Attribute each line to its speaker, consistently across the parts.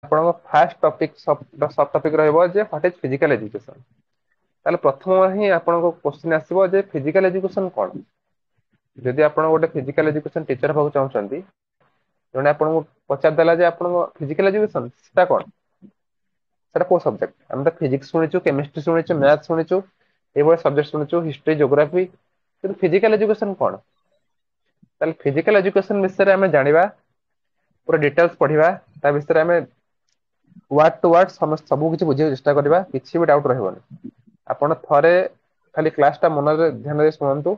Speaker 1: ଆପଣଙ୍କ first topic ସବ topic ରହିବ ଯେ what is physical education. ତାହେଲେ ପ୍ରଥମ ହିଁ ଆପଣଙ୍କ କ୍ୱେଶ୍ଚିନ୍ ଆସିବ ଯେ ଫିଜିକାଲ ଏଜୁକେସନ କଣ? ଯଦି ଆପଣ ଗୋଟେ ଫିଜିକାଲ ଏଜୁକେସନ ଟିଚର ହବାକୁ ଚାହୁଁଛନ୍ତି, ଜଣେ ଆପଣଙ୍କୁ ପଚାରିଦେଲା ଯେ ଆପଣଙ୍କ ଫିଜିକାଲ ଏଜୁକେସନ ସେଟା କଣ, ସେଟା କୋଉ ସବଜେକ୍ଟ? ଆମେ ତ ଫିଜିକ୍ସ ଶୁଣିଛୁ, କେମିଷ୍ଟ୍ରି ଶୁଣିଛୁ, ମ୍ୟାଥ ଶୁଣିଛୁ, ଏଇଭଳିଆ ସବଜେକ୍ଟ ଶୁଣିଛୁ, ହିଷ୍ଟ୍ରି, ଜୋଗ୍ରାଫି, କିନ୍ତୁ ଫିଜିକାଲ ଏଜୁକେସନ କଣ? ତାହେଲେ ଫିଜିକାଲ ଏଜୁକେସନ ବିଷୟରେ ଆମେ ଜାଣିବା, ପୁରା ଡିଟେଲ୍ସ ପଢିବା, ତା ବିଷୟରେ ଆମେ ୱାର୍ଡ ଟୁ ୱାର୍ଡ ସମସ୍ତ ସବୁ କିଛି ବୁଝିବାକୁ ଚେଷ୍ଟା କରିବା, କିଛି ବି ଡାଉଟ ରହିବନି। ଆପଣ ଥରେ ଖାଲି କ୍ଲାସ ଟା ମନରେ ଧ୍ୟାନ ଦେଇ ଶୁଣନ୍ତୁ।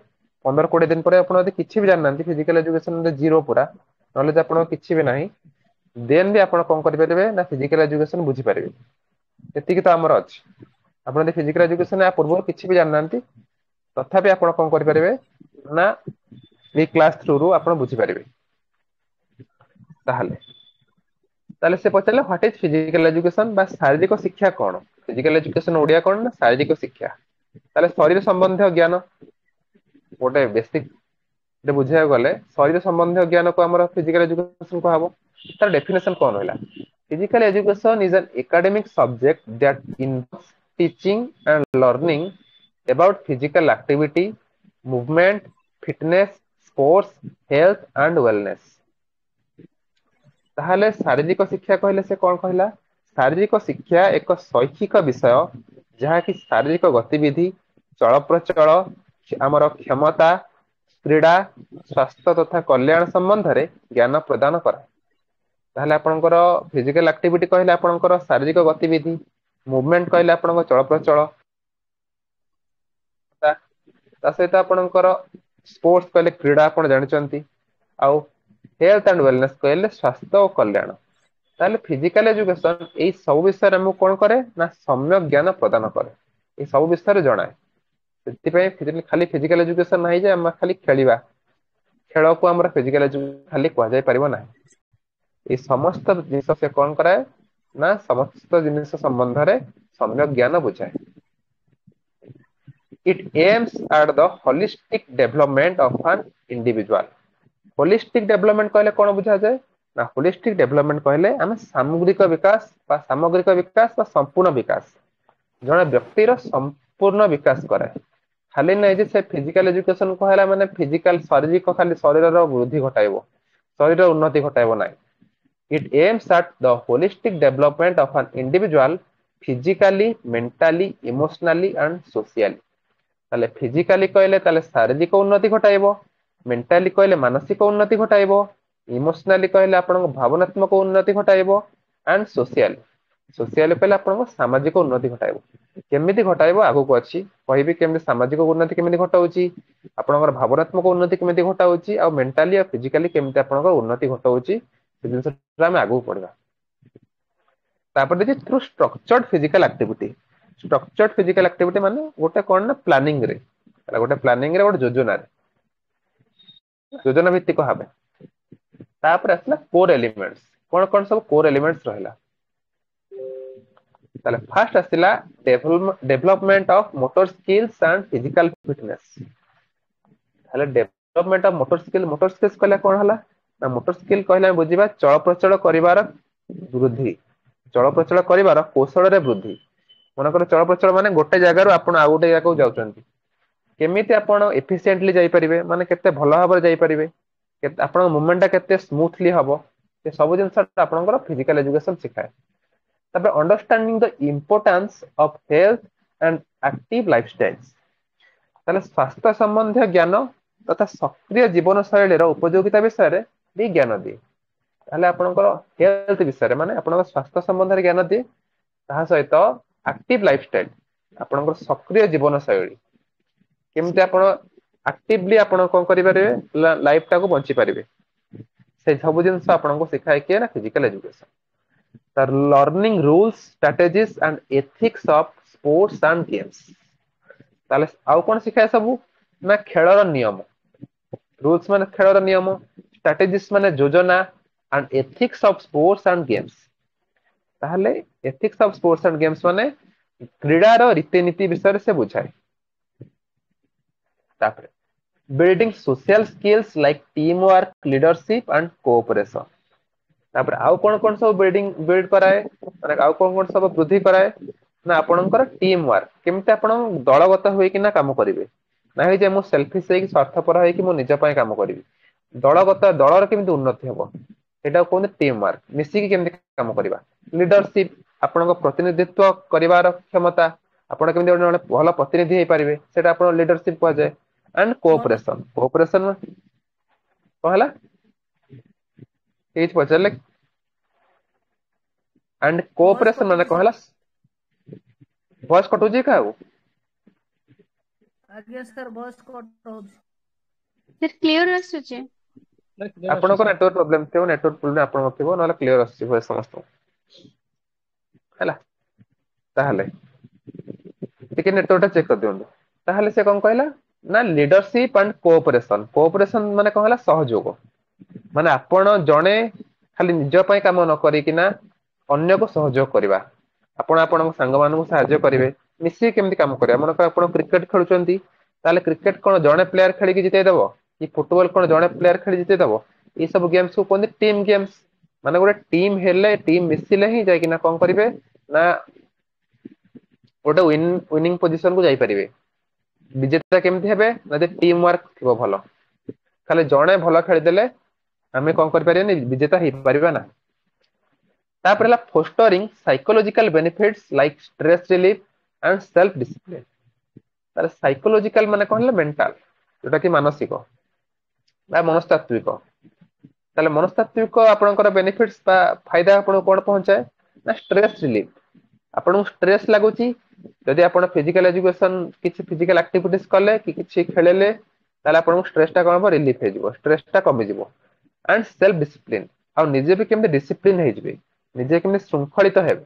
Speaker 1: 15-20 ଦିନ ପରେ ଆପଣ ଯଦି କିଛି ବି ଜାଣିନାହାନ୍ତି, ଫିଜିକାଲ ଏଜୁକେସନ ଜିରୋ, ପୁରା ନଲେଜ ଆପଣଙ୍କ କିଛି ବି ନାହିଁ, ଦେନ୍ ବି ଆପଣ କଣ କରିପାରିବେ ନା ଫିଜିକାଲ ଏଜୁକେସନ ବୁଝିପାରିବେ। ଏତିକି ତ ଆମର ଅଛି। ଆପଣ ଯଦି ଫିଜିକାଲ ଏଜୁକେସନ ୟା ପୂର୍ବରୁ କିଛି ବି ଜାଣିନାହାନ୍ତି, ତଥାପି ଆପଣ କଣ କରିପାରିବେ ନା ଏଇ କ୍ଲାସ ଥ୍ରୁରୁ ଆପଣ ବୁଝିପାରିବେ। ତାହେଲେ ସେ ପଚାରିଲେ what is physical education ବା ଶାରୀରିକ ଶିକ୍ଷା କଣ? ଫିଜିକାଲ ଏଜୁକେସନ ଓଡିଆ କଣ ନା ଶାରୀରିକ ଶିକ୍ଷା। ତାହେଲେ ଶରୀର ସମ୍ବନ୍ଧୀୟ ଜ୍ଞାନ, ଗୋଟେ ବେସିକ ବୁଝିବାକୁ ଗଲେ ଶରୀର ସମ୍ବନ୍ଧୀୟ ଜ୍ଞାନକୁ ଆମର ଫିଜିକାଲ ଏଜୁକେସନ କୁହାହବ। ତାର ଡେଫିନେସନ କଣ ରହିଲା? Physical education is an academic subject that involves teaching and learning about physical activity, movement, fitness, sports, health and wellness. ତାହେଲେ ଶାରୀରିକ ଶିକ୍ଷା କହିଲେ ସେ କଣ କହିଲା? ଶାରୀରିକ ଶିକ୍ଷା ଏକ ଶୈକ୍ଷିକ ବିଷୟ ଯାହାକି ଶାରୀରିକ ଗତିବିଧି, ଚଳପ୍ରଚଳ, ଆମର କ୍ଷମତା, କ୍ରୀଡ଼ା, ସ୍ୱାସ୍ଥ୍ୟ ତଥା କଲ୍ୟାଣ ସମ୍ବନ୍ଧରେ ଜ୍ଞାନ ପ୍ରଦାନ କରାଏ। ତାହେଲେ ଆପଣଙ୍କର ଫିଜିକାଲ ଆକ୍ଟିଭିଟି କହିଲେ ଆପଣଙ୍କର ଶାରୀରିକ ଗତିବିଧି, ମୁଭମେଣ୍ଟ କହିଲେ ଆପଣଙ୍କ ଚଳପ୍ରଚଳ, ତା ସହିତ ଆପଣଙ୍କର ସ୍ପୋର୍ଟସ କହିଲେ କ୍ରୀଡ଼ା ଆପଣ ଜାଣିଛନ୍ତି, ଆଉ ହେଲ୍ଥ ଆଣ୍ଡ ୱେଲନେସ କହିଲେ ସ୍ୱାସ୍ଥ୍ୟ ଓ କଲ୍ୟାଣ। ତାହେଲେ ଫିଜିକାଲ ଏଜୁକେସନ ଏଇ ସବୁ ବିଷୟରେ ଆମକୁ କଣ କରେ ନା ସମ୍ୟକ ଜ୍ଞାନ ପ୍ରଦାନ କରେ, ଏଇ ସବୁ ବିଷୟରେ ଜଣାଏ। ସେଥିପାଇଁ ଖାଲି ଫିଜିକାଲ ଏଜୁକେସନ ନାହିଁ ଯେ ଆମେ ଖାଲି ଖେଳିବା, ଖେଳକୁ ଆମର ଫିଜିକାଲ ଏଜୁକେସନ ଖାଲି କୁହାଯାଇ ପାରିବ ନାହିଁ। ଏଇ ସମସ୍ତ ଜିନିଷ ସେ କଣ କରାଏ ନା ସମସ୍ତ ଜିନିଷ ସମ୍ବନ୍ଧରେ ସମ୍ୟକ ଜ୍ଞାନ ବୁଝାଏ। It aims at the holistic development of an individual. Holistic development କହିଲେ କଣ ବୁଝାଯାଏ ନା ହୋଲିଷ୍ଟିକ ଡେଭଲପମେଣ୍ଟ କହିଲେ ଆମେ ସାମଗ୍ରିକ ବିକାଶ ବା ସାମଗ୍ରିକ ବିକାଶ ବା ସମ୍ପୂର୍ଣ୍ଣ ବିକାଶ, ଜଣେ ବ୍ୟକ୍ତିର ସମ୍ପୂର୍ଣ୍ଣ ବିକାଶ କରାଏ। ଖାଲି ନାଇଁ ଯେ ସେ ଫିଜିକାଲ ଏଜୁକେସନ କହିଲା ମାନେ ଫିଜିକାଲ ଶାରୀରିକ ଖାଲି ଶରୀରର ବୃଦ୍ଧି ଘଟାଇବ, ଶରୀର ଉନ୍ନତି ଘଟାଇବ ନାହିଁ। It aims at the holistic development of an individual physically, mentally, emotionally and socially. ତାହେଲେ ଫିଜିକାଲି କହିଲେ ତାହେଲେ ଶାରୀରିକ ଉନ୍ନତି ଘଟାଇବ, ମେଣ୍ଟାଲି କହିଲେ ମାନସିକ ଉନ୍ନତି ଘଟାଇବ, ଇମୋସନାଲି କହିଲେ ଆପଣଙ୍କ ଭାବନାତ୍ମକ ଉନ୍ନତି ଘଟାଇବ, ଆଣ୍ଡ ସୋସିଆଲି, ସୋସିଆଲି କହିଲେ ଆପଣଙ୍କ ସାମାଜିକ ଉନ୍ନତି ଘଟାଇବ। କେମିତି ଘଟାଇବ ଆଗକୁ ଅଛି କହିବି, କେମିତି ସାମାଜିକ ଉନ୍ନତି କେମିତି ଘଟାଉଛି, ଆପଣଙ୍କର ଭାବନାତ୍ମକ ଉନ୍ନତି କେମିତି ଘଟାଉଛି, ଆଉ ମେଣ୍ଟାଲି ଆଉ ଫିଜିକାଲି କେମିତି ଆପଣଙ୍କର ଉନ୍ନତି ଘଟାଉଛି, ସେ ଜିନିଷଟା ଆମେ ଆଗକୁ ପଢିବା। ତାପରେ ଦେଖି through structured physical activity. Structured physical activity ମାନେ ଗୋଟେ କଣ ନା ପ୍ଲାନିଂ ରେ, ଗୋଟେ ପ୍ଲାନିଂ ରେ ଗୋଟେ ଯୋଜନାରେ, ଯୋଜନା ଭିତ୍ତିକ ଭାବେ। ତାପରେ ଆସିଲା କୋର ଏଲିମେଣ୍ଟସ, କଣ କଣ ସବୁ କୋର ଏଲିମେଣ୍ଟସ ରହିଲା। ତାହେଲେ ଫାର୍ଷ୍ଟ ଆସିଲା development of motor skills and physical fitness. ତାହେଲେ development of motor skill, motor skills କହିଲେ କଣ ହେଲା ନା ମୋଟର ସ୍କିଲ୍ କହିଲେ ଆମେ ବୁଝିବା ଚଳପ୍ରଚଳ କରିବାର ବୃଦ୍ଧି, ଚଳପ୍ରଚଳ କରିବାର କୌଶଳରେ ବୃଦ୍ଧି। ମନେକର ଚଳପ୍ରଚଳ ମାନେ ଗୋଟେ ଜାଗାରୁ ଆପଣ ଆଉ ଗୋଟେ ଜାଗାକୁ ଯାଉଛନ୍ତି, କେମିତି ଆପଣ ଏଫିସିଏଣ୍ଟଲି ଯାଇପାରିବେ, ମାନେ କେତେ ଭଲ ଭାବରେ ଯାଇପାରିବେ, ଆପଣଙ୍କ ମୁଭମେଣ୍ଟ ଟା କେତେ ସ୍ମୁଥଲି ହବ, ସେ ସବୁ ଜିନିଷ ଆପଣଙ୍କର ଫିଜିକାଲ ଏଜୁକେସନ ଶିଖାଏ। ତାପରେ understanding the importance of health and active lifestyle. ତାହେଲେ ସ୍ୱାସ୍ଥ୍ୟ ସମ୍ବନ୍ଧୀୟ ଜ୍ଞାନ ତଥା ସକ୍ରିୟ ଜୀବନ ଶୈଳୀର ଉପଯୋଗିତା ବିଷୟରେ ବି ଜ୍ଞାନ ଦିଏ। ତାହେଲେ ଆପଣଙ୍କର ହେଲ୍ଥ ବିଷୟରେ ମାନେ ଆପଣଙ୍କ ସ୍ୱାସ୍ଥ୍ୟ ସମ୍ବନ୍ଧରେ ଜ୍ଞାନ ଦିଏ, ତାହା ସହିତ ଆକ୍ଟିଭ ଲାଇଫଷ୍ଟାଇଲ ଆପଣଙ୍କର ସକ୍ରିୟ ଜୀବନ ଶୈଳୀ, କେମିତି ଆପଣ ଆକ୍ଟିଭଲି ଆପଣ କଣ କରିପାରିବେ, ଲାଇଫ ଟାକୁ ବଞ୍ଚି ପାରିବେ, ସେ ସବୁ ଜିନିଷ ଆପଣଙ୍କୁ ଶିଖାଏ କିଏ ନା ଫିଜିକାଲ ଏଜୁକେସନ। ତାର learning rules, strategies and ethics of sports and games. ତାହେଲେ ଆଉ କଣ ଶିଖାଏ ସବୁ ନା ଖେଳର ନିୟମ, ରୁଲ୍ସ ମାନେ ଖେଳର ନିୟମ, ଷ୍ଟ୍ରାଟେଜିସ୍ ମାନେ ଯୋଜନା, and ethics of sports and games. ତାହେଲେ ethics of sports and games ମାନେ କ୍ରୀଡ଼ାର ରୀତିନୀତି ବିଷୟରେ ସେ ବୁଝାଏ। ତାପରେ building social skills like team work, leadership and cooperation. ତାପରେ ଆଉ କଣ କଣ ସବୁ ବିଲ୍ଡ କରାଏ, ମାନେ ଆଉ କଣ କଣ ସବୁ ବୃଦ୍ଧି କରାଏ ନା ଆପଣଙ୍କର ଟିମ୍ ୱାର୍କ, କେମିତି ଆପଣ ଦଳଗତ ହୋଇକିନା କାମ କରିବେ, ନାହିଁ ଯେ ମୁଁ ସେଲଫିସ ହେଇକି ସ୍ୱାର୍ଥପର ହେଇକି ମୁଁ ନିଜ ପାଇଁ କାମ କରିବି। ଦଳଗତ, ଦଳର କେମିତି ଉନ୍ନତି ହବ ସେଇଟାକୁ କୁହନ୍ତି ଟିମ୍ ୱାର୍କ, ମିଶିକି କେମିତି କାମ କରିବା। ଲିଡରସିପ, ଆପଣଙ୍କ ପ୍ରତିନିଧିତ୍ୱ କରିବାର କ୍ଷମତା, ଆପଣ କେମିତି ଗୋଟେ ଜଣେ ଭଲ ପ୍ରତିନିଧି ହେଇପାରିବେ, ସେଇଟା ଆପଣ ଲିଡରସିପ କୁହାଯାଏ। ଆଣ୍ଡ କୋଅପରେସନ, କୋଅପରେସନ କଣ ହେଲା କିଛି ପଚାରିଲେ? ଆଣ୍ଡ କୋଅପରେସନ ମାନେ କଣ ହେଲା? ଭଏସ କଟୁଛି କାହାକୁ?
Speaker 2: ଆଜ୍ଞା ସାର୍, ଭଏସ କଟ ହଉଛି।
Speaker 3: ସାର୍, କ୍ଲିୟର ଆସୁଛି।
Speaker 1: ଆପଣଙ୍କ ନେଟୱାର୍କ ପ୍ରୋବ୍ଲେମ ଥିବ, ନେଟୱାର୍କ ପ୍ରୋବ୍ଲେମ ଆପଣଙ୍କ ଥିବ, ନହେଲେ କ୍ଲିୟର ଆସୁଛି ଭଏସ ସମସ୍ତଙ୍କୁ। ହେଲା, ତାହେଲେ ଟିକେ ନେଟୱାର୍କ ଟା ଚେକ୍ କରିଦିଅନ୍ତୁ। ତାହେଲେ ସେ କଣ କହିଲା ନା ଲିଡରସିପ ଆଣ୍ଡ କୋଅପରେସନ। କୋଅପରେସନ ମାନେ କଣ ହେଲା? ସହଯୋଗ, ମାନେ ଆପଣ ଜଣେ ଖାଲି ନିଜ ପାଇଁ କାମ ନ କରିକିନା ଅନ୍ୟକୁ ସହଯୋଗ କରିବା। ଆପଣ ଆପଣଙ୍କ ସାଙ୍ଗମାନଙ୍କୁ ସାହାଯ୍ୟ କରିବେ, ମିଶିକି କେମିତି କାମ କରିବା। ମନେକର ଆପଣ କ୍ରିକେଟ ଖେଳୁଛନ୍ତି, ତାହେଲେ କ୍ରିକେଟ କଣ ଜଣେ ପ୍ଲେୟାର ଖେଳିକି ଜିତେଇ ଦବ କି ଫୁଟବଲ କଣ ଜଣେ ପ୍ଲେୟାର ଖେଳି ଜିତେଇ ଦବ? ଏଇ ସବୁ ଗେମ୍ସ କୁ କୁହନ୍ତି ଟିମ୍ ଗେମ୍ସ। ମାନେ ଗୋଟେ ଟିମ୍ ହେଲେ, ଟିମ୍ ମିଶିଲେ ହିଁ ଯାଇକିନା କଣ କରିବେ ନା ଗୋଟେ ୱିନିଂ ପୋଜିସନ କୁ ଯାଇପାରିବେ। ବିଜେତା କେମିତି ହେବେ? ଯଦି ଟିମ୍ ୱାର୍କ ଥିବ ଭଲ। ଖାଲି ଜଣେ ଭଲ ଖେଳିଦେଲେ ଆମେ କଣ କରିପାରିବାନି, ବିଜେତା ହେଇପାରିବା ନା। ତାପରେ ହେଲା fostering psychological benefits like stress relief and self discipline. ତାହେଲେ ସାଇକୋଲୋଜିକାଲ ମାନେ କଣ ହେଲା? ମେଣ୍ଟାଲ, ଯୋଉଟା କି ମାନସିକ ବା ମନସ୍ତାତ୍ତ୍ୱିକ। ତାହେଲେ ମନସ୍ତାତ୍ତ୍ୱିକ ଆପଣଙ୍କର ବେନିଫିଟ୍ସ ବା ଫାଇଦା ଆପଣଙ୍କୁ କଣ ପହଞ୍ଚାଏ ନା ଷ୍ଟ୍ରେସ ରିଲିଫ। ଆପଣଙ୍କୁ ଷ୍ଟ୍ରେସ ଲାଗୁଛି, ଯଦି ଆପଣ ଫିଜିକାଲ ଏଜୁକେସନ କିଛି ଫିଜିକାଲ ଆକ୍ଟିଭିଟିଜ କଲେ କି କିଛି ଖେଳିଲେ, ତାହେଲେ ଆପଣଙ୍କୁ ଷ୍ଟ୍ରେସ ଟା କଣ ହବ? ରିଲିଫ ହେଇଯିବ, ଷ୍ଟ୍ରେସ ଟା କମିଯିବ। ଆଣ୍ଡ ସେଲ୍ଫ ଡିସିପ୍ଲିନ, ଆଉ ନିଜେ ବି କେମିତି ଡିସିପ୍ଲିନ ହେଇଯିବେ, ନିଜେ କେମିତି ଶୃଙ୍ଖଳିତ ହେବେ।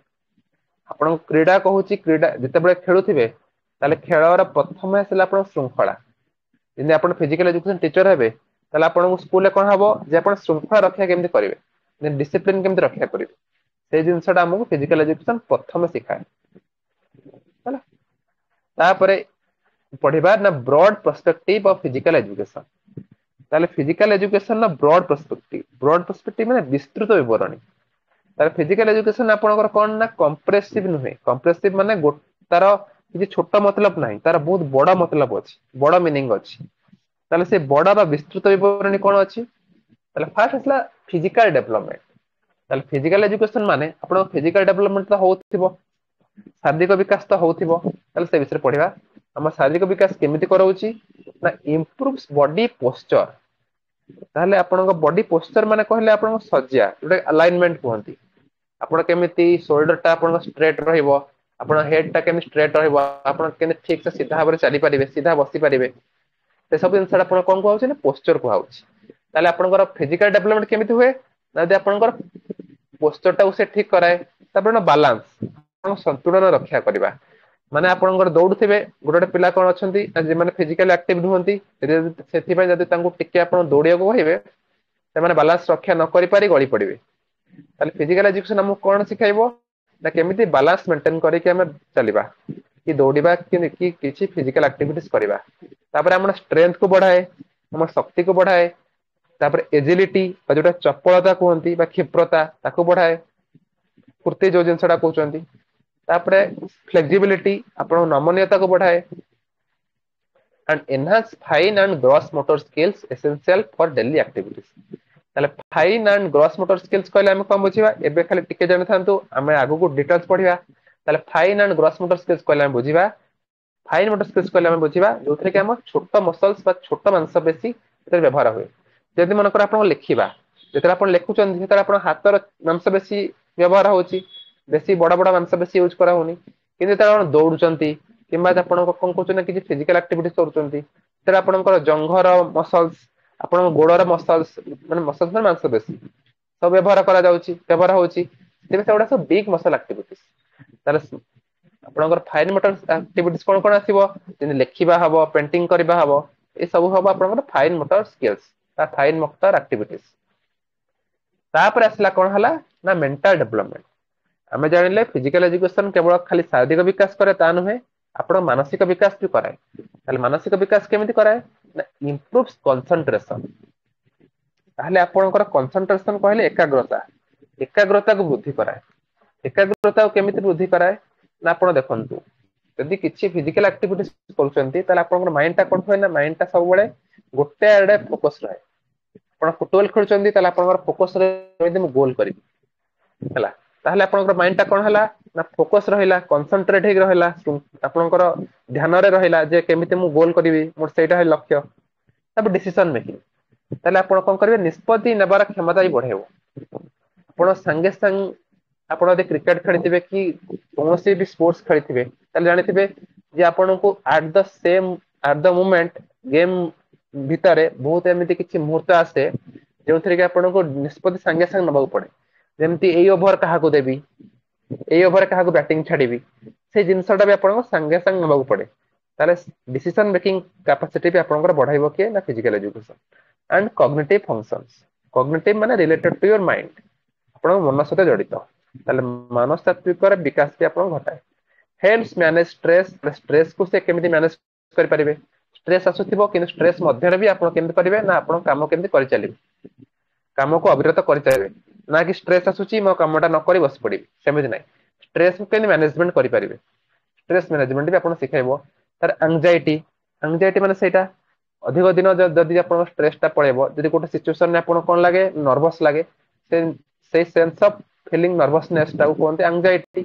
Speaker 1: ଆପଣଙ୍କୁ କ୍ରୀଡା କହୁଛି, କ୍ରୀଡା ଯେତେବେଳେ ଖେଳୁଥିବେ ତାହେଲେ ଖେଳର ପ୍ରଥମେ ଆସିଲା ଆପଣଙ୍କ ଶୃଙ୍ଖଳା। ଯେମିତି ଆପଣ ଫିଜିକାଲ ଏଜୁକେସନ ଟିଚର ହେବେ, ତାହେଲେ ଆପଣଙ୍କୁ ସ୍କୁଲରେ କଣ ହବ ଯେ ଆପଣ ଶୃଙ୍ଖଳା ରକ୍ଷା କେମିତି କରିବେ, ଡିସିପ୍ଲିନ କେମିତି ରକ୍ଷା କରିବେ, ସେଇ ଜିନିଷଟା ଆମକୁ ଫିଜିକାଲ ଏଜୁକେସନ ପ୍ରଥମେ ଶିଖାଏ। ହେଲା, ତାପରେ ପଢିବା ନା broad perspective of physical education. ତାହେଲେ ଫିଜିକାଲ ଏଜୁକେସନ ର ବ୍ରଡ ପର୍ସପେକ୍ଟିଭ, ବ୍ରଡ ପର୍ସପେକ୍ଟିଭ ମାନେ ବିସ୍ତୃତ ବିବରଣୀ। ତାହେଲେ ଫିଜିକାଲ ଏଜୁକେସନ ଆପଣଙ୍କର କଣ ନା କମ୍ପ୍ରେସିଭ ନୁହେଁ। କମ୍ପ୍ରେସିଭ ମାନେ ତାର କିଛି ଛୋଟ ମତଲବ ନାହିଁ, ତାର ବହୁତ ବଡ ମତଲବ ଅଛି, ବଡ ମିନିଂ ଅଛି। ତାହେଲେ ସେ ବଡ ବା ବିସ୍ତୃତ ବିବରଣୀ କଣ ଅଛି? ତାହେଲେ ଫାର୍ଷ୍ଟ ଆସିଲା ଫିଜିକାଲ ଡେଭଲପମେଣ୍ଟ। ତାହେଲେ ଫିଜିକାଲ ଏଜୁକେସନ ମାନେ ଆପଣଙ୍କ ଫିଜିକାଲ ଡେଭଲପମେଣ୍ଟ ତ ହଉଥିବ, ଶାରୀରିକ ବିକାଶ ତ ହଉଥିବ। ତାହେଲେ ସେ ବିଷୟରେ ପଢିବା। ଆମ ଶାରୀରିକ ବିକାଶ କେମିତି କରାଉଛି ନା ଇମ୍ପ୍ରୁଭ୍ସ ବଡି ପୋସ୍ଚର। ତାହେଲେ ଆପଣଙ୍କ ବଡି ପୋସ୍ଚର ମାନେ କହିଲେ ଆପଣଙ୍କ ସଜ୍ଜା, ଯୋଉଟା ଆଲାଇନମେଣ୍ଟ କୁହନ୍ତି। ଆପଣ କେମିତି ସୋଲଡର ଟା ଆପଣଙ୍କ ଷ୍ଟ୍ରେଟ ରହିବ, ଆପଣ ହେଡ ଟା କେମିତି ଷ୍ଟ୍ରେଟ ରହିବ, ଆପଣ କେମିତି ଠିକ ସେ ସିଧା ଭାବରେ ଚାଲିପାରିବେ, ସିଧା ବସି ପାରିବେ, ସେ ସବୁ ଜିନିଷ ଆପଣ କଣ କୁହାହଉଛି ନା ପୋସ୍ଚର କୁହାହଉଛି। ତାହେଲେ ଆପଣଙ୍କର ଫିଜିକାଲ ଡେଭଲପମେଣ୍ଟ କେମିତି ହୁଏ ନା ଯଦି ଆପଣଙ୍କର ପୋସ୍ଚର ଟାକୁ ସେ ଠିକ କରାଏ। ତାପରେ ବାଲାନ୍ସ, ସନ୍ତୁଳନ ରକ୍ଷା କରିବା, ମାନେ ଆପଣଙ୍କର ଦୌଡୁଥିବେ, ଗୋଟେ ଗୋଟେ ପିଲା କଣ ଅଛନ୍ତି ଯେଉଁମାନେ ଫିଜିକାଲି ଆକ୍ଟିଭ ନୁହନ୍ତି, ସେଥିପାଇଁ ଯଦି ତାଙ୍କୁ ଟିକେ ଆପଣ ଦୌଡିବାକୁ କହିବେ ସେମାନେ ବାଲାନ୍ସ ରକ୍ଷା ନ କରିପାରି ଗଳି ପଡିବେ। ତାହେଲେ ଫିଜିକାଲ ଏଜୁକେସନ ଆମକୁ କଣ ଶିଖାଇବ ନା କେମିତି ବାଲାନ୍ସ ମେଣ୍ଟେନ କରିକି ଆମେ ଚାଲିବା, କି ଦୌଡିବା, କି କିଛି ଫିଜିକାଲ ଆକ୍ଟିଭିଟିଜ କରିବା। ତାପରେ ଆମର ଷ୍ଟ୍ରେନ୍ଥ କୁ ବଢାଏ, ଆମ ଶକ୍ତିକୁ ବଢାଏ। ତାପରେ ଏଜିଲିଟି ବା ଯୋଉଟା ଚପଳତା କୁହନ୍ତି ବା କ୍ଷିପ୍ରତା, ତାକୁ ବଢାଏ, ଫୁର୍ତ୍ତି ଯୋଉ ଜିନିଷଟା କହୁଛନ୍ତି। ତାପରେ ଫ୍ଲେକ୍ସିବିଲିଟି, ଆପଣଙ୍କ ନମନୀୟତାକୁ ବଢାଏ। And enhance fine and gross motor skills essential for daily activities। ତାହେଲେ fine and gross motor skills କହିଲେ ଆମେ କଣ ବୁଝିବା? ଏବେ ଖାଲି ଟିକେ ଜାଣିଥାନ୍ତୁ, ଆମେ ଆଗକୁ ଡିଟେଲ୍ସ ପଢିବା। ତାହେଲେ fine and gross motor skills କହିଲେ ଆମେ ବୁଝିବା, ଫାଇନ ମୋଟର ସ୍କିଲ୍ସ କହିଲେ ଆମେ ବୁଝିବା ଯୋଉଥିରେ କି ଆମ ଛୋଟ ମସଲ୍ସ ବା ଛୋଟ ମାଂସପେଶୀ ସେଥିରେ ବ୍ୟବହାର ହୁଏ। ଯଦି ମନେକର ଆପଣ ଲେଖିବା, ଯେତେବେଳେ ଆପଣ ଲେଖୁଛନ୍ତି ସେତେବେଳେ ଆପଣ ହାତର ମାଂସପେଶୀ ବ୍ୟବହାର ହଉଛି, ବେଶୀ ବଡ ବଡ ମାଂସପେଶୀ ୟୁଜ କରା ହଉନି। କିନ୍ତୁ ଯେତେବେଳେ ଆପଣ ଦୌଡୁଛନ୍ତି କିମ୍ବା ଆପଣ କଣ କରୁଛନ୍ତି କିଛି ଫିଜିକାଲ ଆକ୍ଟିଭିଟି କରୁଛନ୍ତି, ସେତେବେଳେ ଆପଣଙ୍କର ଜଙ୍ଘର ମସଲ୍ସ, ଆପଣଙ୍କ ଗୋଡର ମସଲ୍ସ, ମାନେ ମସଲ୍ସ ମାନେ ମାଂସପେଶୀ ସବୁ ବ୍ୟବହାର କରାଯାଉଛି, ବ୍ୟବହାର ହଉଛି। ତେବେ ସେଗୁଡା ସବୁ ବିଗ୍ ମସଲ ଆକ୍ଟିଭିଟିସ୍। ତାହେଲେ ଆପଣଙ୍କର ଫାଇନ ମୋଟର ଆକ୍ଟିଭିଟିସ୍ କଣ କଣ ଆସିବ? ଯେମିତି ଲେଖିବା ହବ, ପେଣ୍ଟିଂ କରିବା ହବ, ଏ ସବୁ ହବ ଆପଣଙ୍କର ଫାଇନ ମୋଟର ସ୍କିଲ୍ସ ବା ଫାଇନ ମୋଟର ଆକ୍ଟିଭିଟିସ୍। ତାପରେ ଆସିଲା କଣ ହେଲା ନା ମେଣ୍ଟାଲ ଡେଭଲପମେଣ୍ଟ। ଆମେ ଜାଣିଲେ ଫିଜିକାଲ ଏଜୁକେସନ କେବଳ ଖାଲି ଶାରୀରିକ ବିକାଶ କରେ ତା ନୁହେଁ, ଆପଣ ମାନସିକ ବିକାଶ ବି କରାଏ। ତାହେଲେ ମାନସିକ ବିକାଶ କେମିତି କରାଏ ନା ଇମ୍ପ୍ରୁଭ୍ସ କନସେନ୍ଟ୍ରେସନ। ତାହେଲେ ଆପଣଙ୍କର କନସେନ୍ଟ୍ରେସନ କହିଲେ ଏକାଗ୍ରତା। ଏକାଗ୍ରତାକୁ ବୃଦ୍ଧି କରାଏ। ଏକାଗ୍ରତାକୁ କେମିତି ବୃଦ୍ଧି କରାଏ ନା, ଆପଣ ଦେଖନ୍ତୁ, ଯଦି କିଛି ଫିଜିକାଲ ଆକ୍ଟିଭିଟି କରୁଛନ୍ତି, ତାହେଲେ ଆପଣଙ୍କର ମାଇଣ୍ଡ ଟା କଣ ହୁଏ ନା, ମାଇଣ୍ଡ ଟା ସବୁବେଳେ ଗୋଟେ ଆଡେ ଫୋକସ ରହେ। ଆପଣ ଫୁଟବଲ ଖେଳୁଛନ୍ତି, ତାହେଲେ ଆପଣଙ୍କର ଫୋକସ ରହିବ ମୁଁ ଗୋଲ କରିବି। ହେଲା, ତାହେଲେ ଆପଣଙ୍କର ମାଇଣ୍ଡ ଟା କଣ ହେଲା ନା, ଫୋକସ ରହିଲା, କନସେନଟ୍ରେଟ ହେଇକି ରହିଲା, ଆପଣଙ୍କର ଧ୍ୟାନରେ ରହିଲା ଯେ କେମିତି ମୁଁ ଗୋଲ କରିବି, ମୋର ସେଇଟା ହିଁ ଲକ୍ଷ୍ୟ। ତାପରେ ଡିସିସନ ମେକିଂ। ତାହେଲେ ଆପଣ କଣ କରିବେ? ନିଷ୍ପତ୍ତି ନେବାର କ୍ଷମତା ବି ବଢେଇବ। ଆପଣ ସାଙ୍ଗେ ସାଙ୍ଗେ, ଆପଣ ଯଦି କ୍ରିକେଟ ଖେଳିଥିବେ କି କୌଣସି ବି ସ୍ପୋର୍ଟସ ଖେଳିଥିବେ, ତାହେଲେ ଜାଣିଥିବେ ଯେ ଆପଣଙ୍କୁ at the moment game ଭିତରେ ବହୁତ ଏମିତି କିଛି ମୁହୂର୍ତ୍ତ ଆସେ, ଯୋଉଥିରେ କି ଆପଣଙ୍କୁ ନିଷ୍ପତ୍ତି ସାଙ୍ଗେ ସାଙ୍ଗେ ନେବାକୁ ପଡେ। ଯେମିତି ଏଇ ଓଭର କାହାକୁ ଦେବି, ଏଇ ଓଭର କାହାକୁ ବ୍ୟାଟିଂ ଛାଡିବି, ସେଇ ଜିନିଷଟା ବି ଆପଣଙ୍କୁ ସାଙ୍ଗେ ସାଙ୍ଗେ ନେବାକୁ ପଡେ। ତାହେଲେ ଡିସିସନ ମେକିଂ କାପାସିଟି ବି ଆପଣଙ୍କର ବଢାଇବ। କିଏ ନା physical education। And cognitive functions। Cognitive ମାନେ ରିଲେଟେଡ ଟୁ your mind, ଆପଣଙ୍କ ମନ ସହିତ ଜଡିତ। ତାହେଲେ ମନସ୍ତାତ୍ତ୍ୱିକର ବିକାଶ ବି ଆପଣଙ୍କୁ ଘଟାଏ। Help manage stress. Stress କୁ ସେ କେମିତି ମ୍ୟାନେଜ କରିପାରିବେ? ଷ୍ଟ୍ରେସ୍ ଆସୁଥିବ, କିନ୍ତୁ ଷ୍ଟ୍ରେସ୍ ମଧ୍ୟରେ ବି ଆପଣ କେମିତି କରିବେ ନା, ଆପଣ କାମ କେମିତି କରିଚାଲିବେ, କାମକୁ ଅବିରତ କରିଚାଲିବେ। ନା କି ଷ୍ଟ୍ରେସ୍ ଆସୁଛି, ମୋ କାମଟା ନ କରି ବସି ପଡିବି, ସେମିତି ନାହିଁ। ଷ୍ଟ୍ରେସ୍ କୁ କେମିତି ମ୍ୟାନେଜମେଣ୍ଟ କରିପାରିବେ, ଷ୍ଟ୍ରେସ୍ ମ୍ୟାନେଜମେଣ୍ଟ ବି ଆପଣ ଶିଖାଇବ। ତାର ଆଂଜାଇଟି। ଆଂଜାଇଟି ମାନେ ସେଇଟା ଅଧିକ ଦିନ ଯଦି ଆପଣଙ୍କ ଷ୍ଟ୍ରେସ୍ ଟା ପଳେଇବ, ଯଦି ଗୋଟେ ସିଚୁଏସନରେ ଆପଣ କଣ ଲାଗେ, ନର୍ଭସ ଲାଗେ, ସେ ସେଇ ସେନ୍ସ ଅଫ ଫିଲିଂ ନର୍ଭସନେସ୍ ଟାକୁ କୁହନ୍ତି ଆଂଜାଇଟି।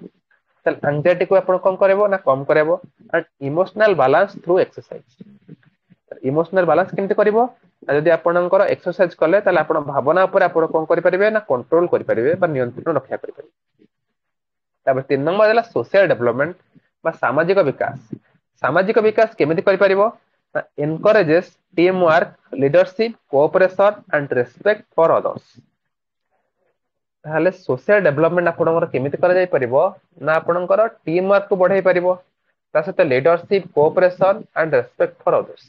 Speaker 1: ତାହେଲେ ଆଂଜାଇଟି କୁ ଆପଣ କଣ କରିବ ନା, କମ କରିବ। And emotional balance through exercise। Emotional balance କେମିତି କରିବ ନା, ଯଦି ଆପଣଙ୍କର ଏକ୍ସରସାଇଜ କଲେ, ତାହେଲେ ଆପଣ ଭାବନା ଉପରେ ଆପଣ କଣ କରିପାରିବେ ନା, କଣ୍ଟ୍ରୋଲ କରିପାରିବେ ବା ନିୟନ୍ତ୍ରଣ ରକ୍ଷା କରିପାରିବେ। ତାପରେ 3 ନମ୍ବର ହେଲା ସୋସିଆଲ ଡେଭଲପମେଣ୍ଟ ବା ସାମାଜିକ ବିକାଶ। ସାମାଜିକ ବିକାଶ କେମିତି କରିପାରିବ ନା, encourages team work, leadership, cooperation and respect for others। ତାହେଲେ ସୋସିଆଲ ଡେଭଲପମେଣ୍ଟ ଆପଣଙ୍କର କେମିତି କରାଯାଇ ପାରିବ ନା, ଆପଣଙ୍କର ଟିମ୍ ୱାର୍କ କୁ ବଢେଇ ପାରିବ, ତା ସହିତ leadership, cooperation and respect for others।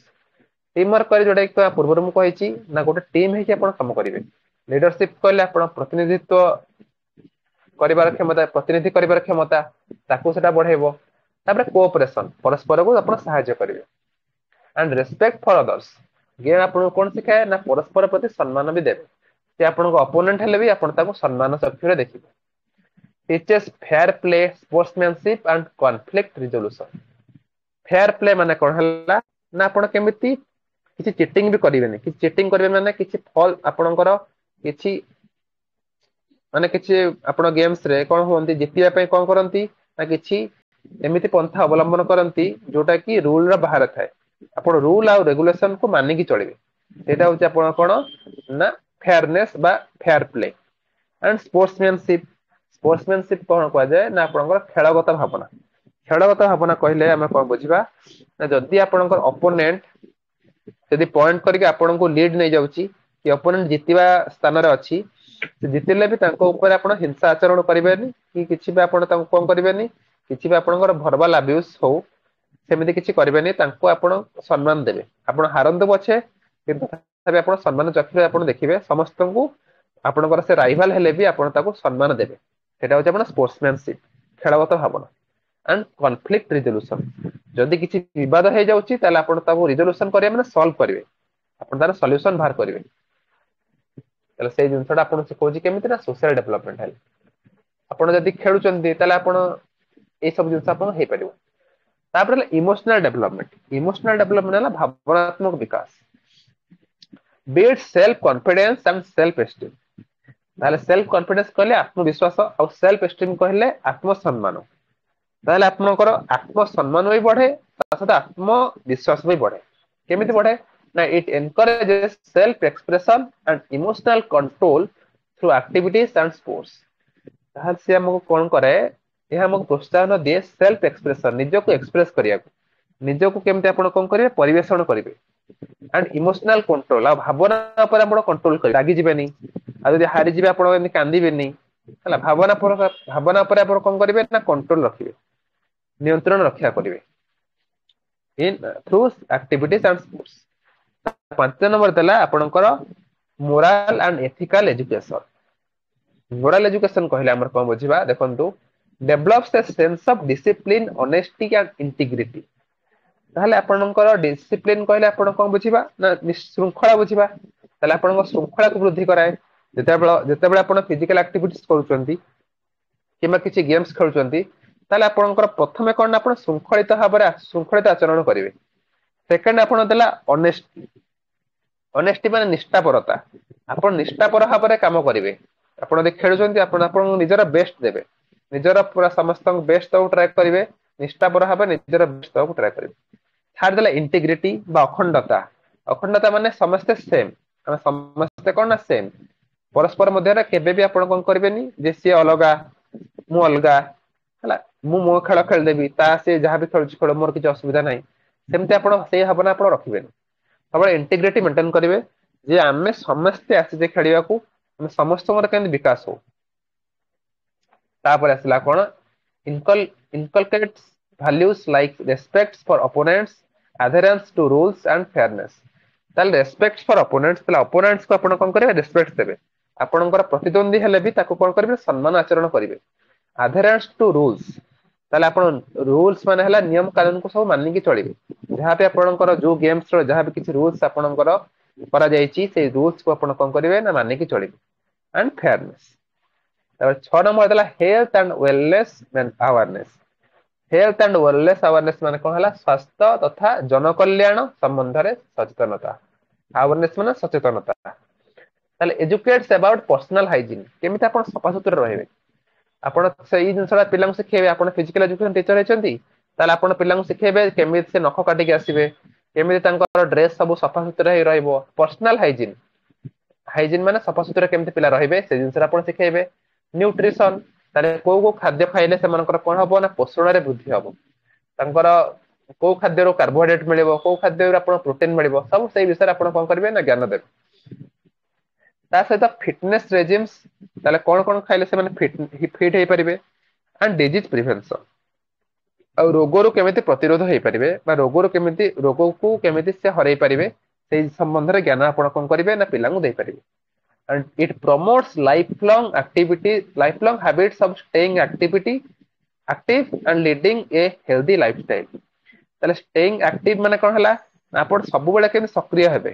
Speaker 1: Team work କରି, ଯୋଉଟା କି ପୂର୍ବରୁ ମୁଁ କହିଛି ନା, ଗୋଟେ ଟିମ୍ ହେଇକି ଆପଣ କାମ କରିବେ। ଲିଡରସିପ କହିଲେ ଆପଣ ପ୍ରତିନିଧିତ୍ୱ କରିବାର କ୍ଷମତା, ପ୍ରତିନିଧି କରିବାର କ୍ଷମତା, ତାକୁ ସେଟା ବଢେଇବ। ତାପରେ କୋଅପରେସନ, ପରସ୍ପରକୁ ଆପଣ ସାହାଯ୍ୟ କରିବେ। And respect for others. Game ଆପଣଙ୍କୁ କଣ ଶିଖାଏ ନା, ପରସ୍ପର ପ୍ରତି ସମ୍ମାନ ବି ଦେବେ। ସେ ଆପଣଙ୍କ ଅପୋନେଣ୍ଟ ହେଲେ ବି ଆପଣ ତାକୁ ସମ୍ମାନ ଚକ୍ଷୁରେ ଦେଖିବେ। Teaches fair play, sportsmanship and conflict resolution। Fair play ମାନେ କଣ ହେଲା ନା, ଆପଣ କେମିତି କିଛି ଚିଟିଂ ବି କରିବେନି। କିଛି ଚିଟିଂ କରିବେ ମାନେ କିଛି ଫଲ ଆପଣଙ୍କର କିଛି ମାନେ କିଛି ଆପଣ ଗେମ୍ସ ରେ କଣ ହୁଅନ୍ତି, ଜିତିବା ପାଇଁ କଣ କରନ୍ତି ନା, କିଛି ଏମିତି ପନ୍ଥା ଅବଲମ୍ବନ କରନ୍ତି ଯୋଉଟା କି ରୁଲ ର ବାହାରେ ଥାଏ। ଆପଣ ରୁଲ ଆଉ ରେଗୁଲେସନ କୁ ମାନିକି ଚଳିବେ। ସେଇଟା ହଉଛି ଆପଣ କଣ ନା, ଫେୟାରନେସ୍ ବା ଫେୟାର ପ୍ଲେ। ଆଣ୍ଡ ସ୍ପୋର୍ଟସମ୍ୟାନସିପ। ସ୍ପୋର୍ଟସମ୍ୟାନସିପ କଣ କୁହାଯାଏ ନା, ଆପଣଙ୍କର ଖେଳଗତ ଭାବନା। ଖେଳଗତ ଭାବନା କହିଲେ ଆମେ କଣ ବୁଝିବା ନା, ଯଦି ଆପଣଙ୍କର ଅପୋନେଣ୍ଟ ଯଦି ପଏଣ୍ଟ କରିକି ଆପଣଙ୍କୁ ଲିଡ ନେଇଯାଉଛି କି ଅପୋନେଣ୍ଟ ଜିତିବା ସ୍ଥାନରେ ଅଛି, ସେ ଜିତିଲେ ବି ତାଙ୍କ ଉପରେ ଆପଣ ହିଂସା ଆଚରଣ କରିବେନି କି କିଛି ବି ଆପଣ ତାଙ୍କୁ କଣ କରିବେନି, କିଛି ବି ଆପଣଙ୍କର ଭର୍ବାଲ ଆବ୍ୟୁଜ ହଉ, ସେମିତି କିଛି କରିବେନି। ତାଙ୍କୁ ଆପଣ ସମ୍ମାନ ଦେବେ। ଆପଣ ହାରନ୍ତୁ ପଛେ, କିନ୍ତୁ ତଥାପି ଆପଣ ସମ୍ମାନ ଚକ୍ଷୁରେ ଆପଣ ଦେଖିବେ ସମସ୍ତଙ୍କୁ। ଆପଣଙ୍କର ସେ ରାଇଭାଲ ହେଲେ ବି ଆପଣ ତାକୁ ସମ୍ମାନ ଦେବେ। ସେଇଟା ହଉଛି ଆପଣ ସ୍ପୋର୍ଟସମ୍ୟାନସିପ, ଖେଳଗତ ଭାବନା। And conflict resolution. ଯଦି କିଛି ବିବାଦ ହେଇଯାଉଛି, ତାହେଲେ ଆପଣ ତାକୁ ରିଜଲ୍ୟୁସନ କରିବେ, ମାନେ ସଲ୍ଭ କରିବେ, ଆପଣ ତାର ସଲ୍ୟୁସନ ବାହାର କରିବେ। ତାହେଲେ ସେଇ ଜିନିଷଟା ଆପଣଙ୍କୁ ଶିଖଉଛି କେମିତି ନା, ସୋସିଆଲ ଡେଭଲପମେଣ୍ଟ ହେଲେ, ଆପଣ ଯଦି ଖେଳୁଛନ୍ତି, ତାହେଲେ ଆପଣ ଏଇ ସବୁ ଜିନିଷ ଆପଣ ହେଇପାରିବ। ତାପରେ ହେଲା ଇମୋସନାଲ ଡେଭଲପମେଣ୍ଟ। ଇମୋସନାଲ ଡେଭଲପମେଣ୍ଟ ହେଲା ଭାବନାତ୍ମକ ବିକାଶ। Build self confidence and self esteem। ତାହେଲେ ସେଲ୍ଫ କନଫିଡେନ୍ସ କହିଲେ ଆତ୍ମବିଶ୍ୱାସ ଆଉ ସେଲ୍ଫ ଏଷ୍ଟିମ୍ କହିଲେ ଆତ୍ମସମ୍ମାନ। ତାହେଲେ ଆପଣଙ୍କର ଆତ୍ମସମ୍ମାନ ବି ବଢେ, ତା ସହିତ ଆତ୍ମବିଶ୍ୱାସ ବି ବଢେ। କେମିତି ବଢେ ନା, it encourages self expression and emotional control through activities and sports। ତାହେଲେ ସେ ଆମକୁ କଣ କରେ? ଏହା ଆମକୁ ପ୍ରୋତ୍ସାହନ ଦିଏ ସେଲ୍ଫ ଏକ୍ସପ୍ରେସନ, ନିଜକୁ ଏକ୍ସପ୍ରେସ କରିବାକୁ, ନିଜକୁ କେମିତି ଆପଣ କଣ କରିବେ, ପରିବେଷଣ କରିବେ। ଆଣ୍ଡ ଇମୋସନାଲ କଣ୍ଟ୍ରୋଲ, ଆଉ ଭାବନା ଉପରେ ଆପଣ କଣ୍ଟ୍ରୋଲ କରିବେ, ରାଗିଯିବେନି, ଆଉ ଯଦି ହାରିଯିବେ ଆପଣ ଏମିତି କାନ୍ଦିବେନି। ହେଲା, ଭାବନା ଉପରେ ଆପଣ କଣ କରିବେ ନା, କଣ୍ଟ୍ରୋଲ ରଖିବେ, ନିୟନ୍ତ୍ରଣ ରକ୍ଷା କରିବେ in through activities and sports। 5 number ଦେଲା ଆପଣଙ୍କର moral and ethical education। Moral education କହିଲେ ଆମର କଣ ବୁଝିବା? ଦେଖନ୍ତୁ, develops a sense of discipline, honesty and integrity। ତାହେଲେ ଆପଣଙ୍କର ଡିସିପ୍ଲିନ କହିଲେ ଆପଣ କଣ ବୁଝିବା ନା, ଶୃଙ୍ଖଳା ବୁଝିବା। ତାହେଲେ ଆପଣଙ୍କ ଶୃଙ୍ଖଳାକୁ ବୃଦ୍ଧି କରାଏ। ଯେତେବେଳେ ଆପଣ ଫିଜିକାଲ ଆକ୍ଟିଭିଟିସ୍ କରୁଛନ୍ତି କିମ୍ବା କିଛି ଗେମ୍ସ ଖେଳୁଛନ୍ତି, ତାହେଲେ ଆପଣଙ୍କର ପ୍ରଥମେ କଣ ନା ଆପଣ ଶୃଙ୍ଖଳିତ ଭାବରେ ଶୃଙ୍ଖଳିତ ଆଚରଣ କରିବେ। ସେକେଣ୍ଡ ଆପଣ ଦେଲା ଅନେଷ୍ଟି। ଅନେଷ୍ଟି ମାନେ ନିଷ୍ଠାପରତା। ଆପଣ ନିଷ୍ଠାପର ଭାବରେ କାମ କରିବେ। ଆପଣ ଯଦି ଖେଳୁଛନ୍ତି, ଆପଣ ଆପଣଙ୍କୁ ନିଜର ବେଷ୍ଟ ଦେବେ, ନିଜର ପୁରା ସମସ୍ତଙ୍କୁ ବେଷ୍ଟ ଦବାକୁ ଟ୍ରାଏ କରିବେ। ନିଷ୍ଠାପର ଭାବେ ନିଜର ବେଷ୍ଟ ଦବାକୁ ଟ୍ରାଏ କରିବେ। ଥାର୍ଡ ଦେଲା ଇଣ୍ଟିଗ୍ରିଟି ବା ଅଖଣ୍ଡତା। ଅଖଣ୍ଡତା ମାନେ ସମସ୍ତେ ସେମ୍। ଆମେ ସମସ୍ତେ କଣ ନା ସେମ୍। ପରସ୍ପର ମଧ୍ୟରେ କେବେ ବି ଆପଣ କଣ କରିବେନି ଯେ ସିଏ ଅଲଗା, ମୁଁ ଅଲଗା, ହେଲା, ମୁଁ ମୋ ଖେଳ ଖେଳିଦେବି, ତା ସିଏ ଯାହାବି ଖେଳୁଛି ଖେଳୁ, ମୋର କିଛି ଅସୁବିଧା ନାହିଁ। ସେମିତି ଆପଣ ସେଇ ଭାବନା ଆପଣ ରଖିବେନି। ସବୁବେଳେ ଇଣ୍ଟିଗ୍ରିଟି ମେଣ୍ଟେନ କରିବେ ଯେ ଆମେ ସମସ୍ତେ ଆସିଛେ ଖେଳିବାକୁ, ଆମେ ସମସ୍ତଙ୍କର କେମିତି ବିକାଶ ହଉ। ତାପରେ ଆସିଲା କଣ? Inculcates values like respect for opponents, adherence to rules and fairness। ତାହେଲେ ରେସ୍ପେକ୍ଟ ଫର ଅପୋନେଣ୍ଟସ, ତାହେଲେ ଅପୋନେଣ୍ଟସ କୁ ଆପଣ କଣ କରିବେ? ରେସ୍ପେକ୍ଟ ଦେବେ। ଆପଣଙ୍କର ପ୍ରତିଦ୍ୱନ୍ଦୀ ହେଲେ ବି ତାକୁ କଣ କରିବେ? ସମ୍ମାନ ଆଚରଣ କରିବେ। ଆଧେରାନ୍ସ ଟୁ ରୁଲ୍ସ, ତାହେଲେ ଆପଣ ରୁଲ୍ସ ମାନେ ହେଲା ନିୟମ କାନୁନକୁ ସବୁ ମାନିକି ଚଳିବେ। ଯାହାବି ଆପଣଙ୍କର ଯୋଉ ଗେମ୍ସ ର ଯାହାବି କିଛି ରୁଲ୍ସ ଆପଣଙ୍କର କରାଯାଇଛି, ସେଇ ରୁଲ୍ସ କୁ ଆପଣ କଣ କରିବେ ନା ମାନିକି ଚଳିବେ, ଆଣ୍ଡ ଫେୟାରନେସ୍। ତାପରେ 6 ନମ୍ବର ଦେଲା health and wellness awareness। Health and wellness awareness ମାନେ କଣ ହେଲା? ସ୍ୱାସ୍ଥ୍ୟ ତଥା ଜନକଲ୍ୟାଣ ସମ୍ବନ୍ଧରେ ସଚେତନତା। ଆୱାରନେସ୍ ମାନେ ସଚେତନତା। ତାହେଲେ ଏଜୁକେଟ୍ସ ଆବାଉଟ ପର୍ସନାଲ ହାଇଜିନ୍। କେମିତି ଆପଣ ସଫାସୁତୁରା ରହିବେ, ଆପଣ ସେଇ ଜିନିଷଟା ପିଲାଙ୍କୁ ଶିଖେଇବେ। ଆପଣ ଫିଜିକାଲ ଏଜୁକେସନ ଟିଚର ହେଇଛନ୍ତି, ତାହେଲେ ଆପଣ ପିଲାଙ୍କୁ ଶିଖେଇବେ କେମିତି ସେ ନଖ କାଟିକି ଆସିବେ, କେମିତି ତାଙ୍କର ଡ୍ରେସ ସବୁ ସଫାସୁତୁରା ହେଇ ରହିବ। ପର୍ସନାଲ ହାଇଜିନ୍, ହାଇଜିନ୍ ମାନେ ସଫାସୁତୁରା କେମିତି ପିଲା ରହିବେ, ସେ ଜିନିଷଟା ଆପଣ ଶିଖେଇବେ। ନ୍ୟୁଟ୍ରିସନ, ତାହେଲେ କୋଉ କୋଉ ଖାଦ୍ୟ ଖାଇଲେ ସେମାନଙ୍କର କଣ ହବ ନା ପୋଷଣରେ ବୃଦ୍ଧି ହବ, ତାଙ୍କର କୋଉ ଖାଦ୍ୟରୁ କାର୍ବୋହାଇଡ୍ରେଟ ମିଳିବ, କୋଉ ଖାଦ୍ୟରୁ ଆପଣ ପ୍ରୋଟିନ ମିଳିବ, ସବୁ ସେଇ ବିଷୟରେ ଆପଣ କଣ କରିବେ ନା ଜ୍ଞାନ ଦେବେ। ତା ସହିତ ଫିଟନେସ ରେଜିମ୍ସ, ତାହେଲେ କଣ କଣ ଖାଇଲେ ସେମାନେ ଫିଟ୍ ହେଇପାରିବେ, ଆଣ୍ଡ ଡିଜିଜ ପ୍ରିଭେନ୍ସନ, ଆଉ ରୋଗରୁ କେମିତି ପ୍ରତିରୋଧ ହେଇପାରିବେ ବା ରୋଗରୁ କେମିତି ରୋଗକୁ କେମିତି ସେ ହରେଇ ପାରିବେ, ସେଇ ସମ୍ବନ୍ଧରେ ଜ୍ଞାନ ଆପଣ କଣ କରିବେ ନା ପିଲାଙ୍କୁ ଦେଇପାରିବେ। And it promotes lifelong activity, lifelong habits of staying active and leading a healthy lifestyle। ତାହେଲେ staying active ମାନେ କଣ ହେଲା ନା ଆପଣ ସବୁବେଳେ କେମିତି ସକ୍ରିୟ ହେବେ,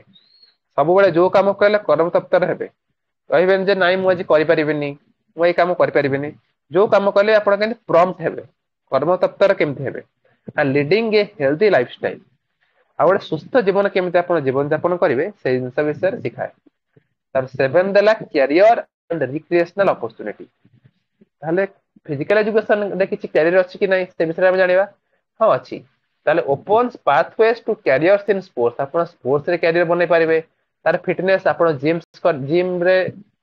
Speaker 1: ସବୁବେଳେ ଯୋଉ କାମ କହିଲେ କର୍ମ ତତ୍ପର ହେବେ। କହିବେନି ଯେ ନାଇଁ, ମୁଁ ଆଜି କରିପାରିବିନି, ମୁଁ ଏଇ କାମ କରିପାରିବିନି। ଯୋଉ କାମ କଲେ ଆପଣ କେମିତି ପ୍ରମ୍ପ୍ଟ ହେବେ, କର୍ମ ତତ୍ପର କେମିତି ହେବେ, and leading a healthy lifestyle, ଆଉ ଗୋଟେ ସୁସ୍ଥ ଜୀବନ କେମିତି ଆପଣ ଜୀବନ ଯାପନ କରିବେ, ସେଇ ଜିନିଷ ବିଷୟରେ ଶିଖାଏ। ତାର 7 ଦେଲା କ୍ୟାରିୟର ଆଣ୍ଡ ରିକ୍ରିଏସନାଲ ଅପରଚୁନିଟି। ତାହେଲେ ଫିଜିକାଲ ଏଜୁକେସନ ରେ କିଛି କ୍ୟାରିୟର ଅଛି କି ନାହିଁ, ସେ ବିଷୟରେ ଆମେ ଜାଣିବା। ହଁ, ଅଛି। ତାହେଲେ opens pathways to careers in sports। ଆପଣ ସ୍ପୋର୍ଟସ ରେ କ୍ୟାରିୟର ବନେଇ ପାରିବେ। ତାର ଫିଟନେସ, ଆପଣ ଜିମ୍ ରେ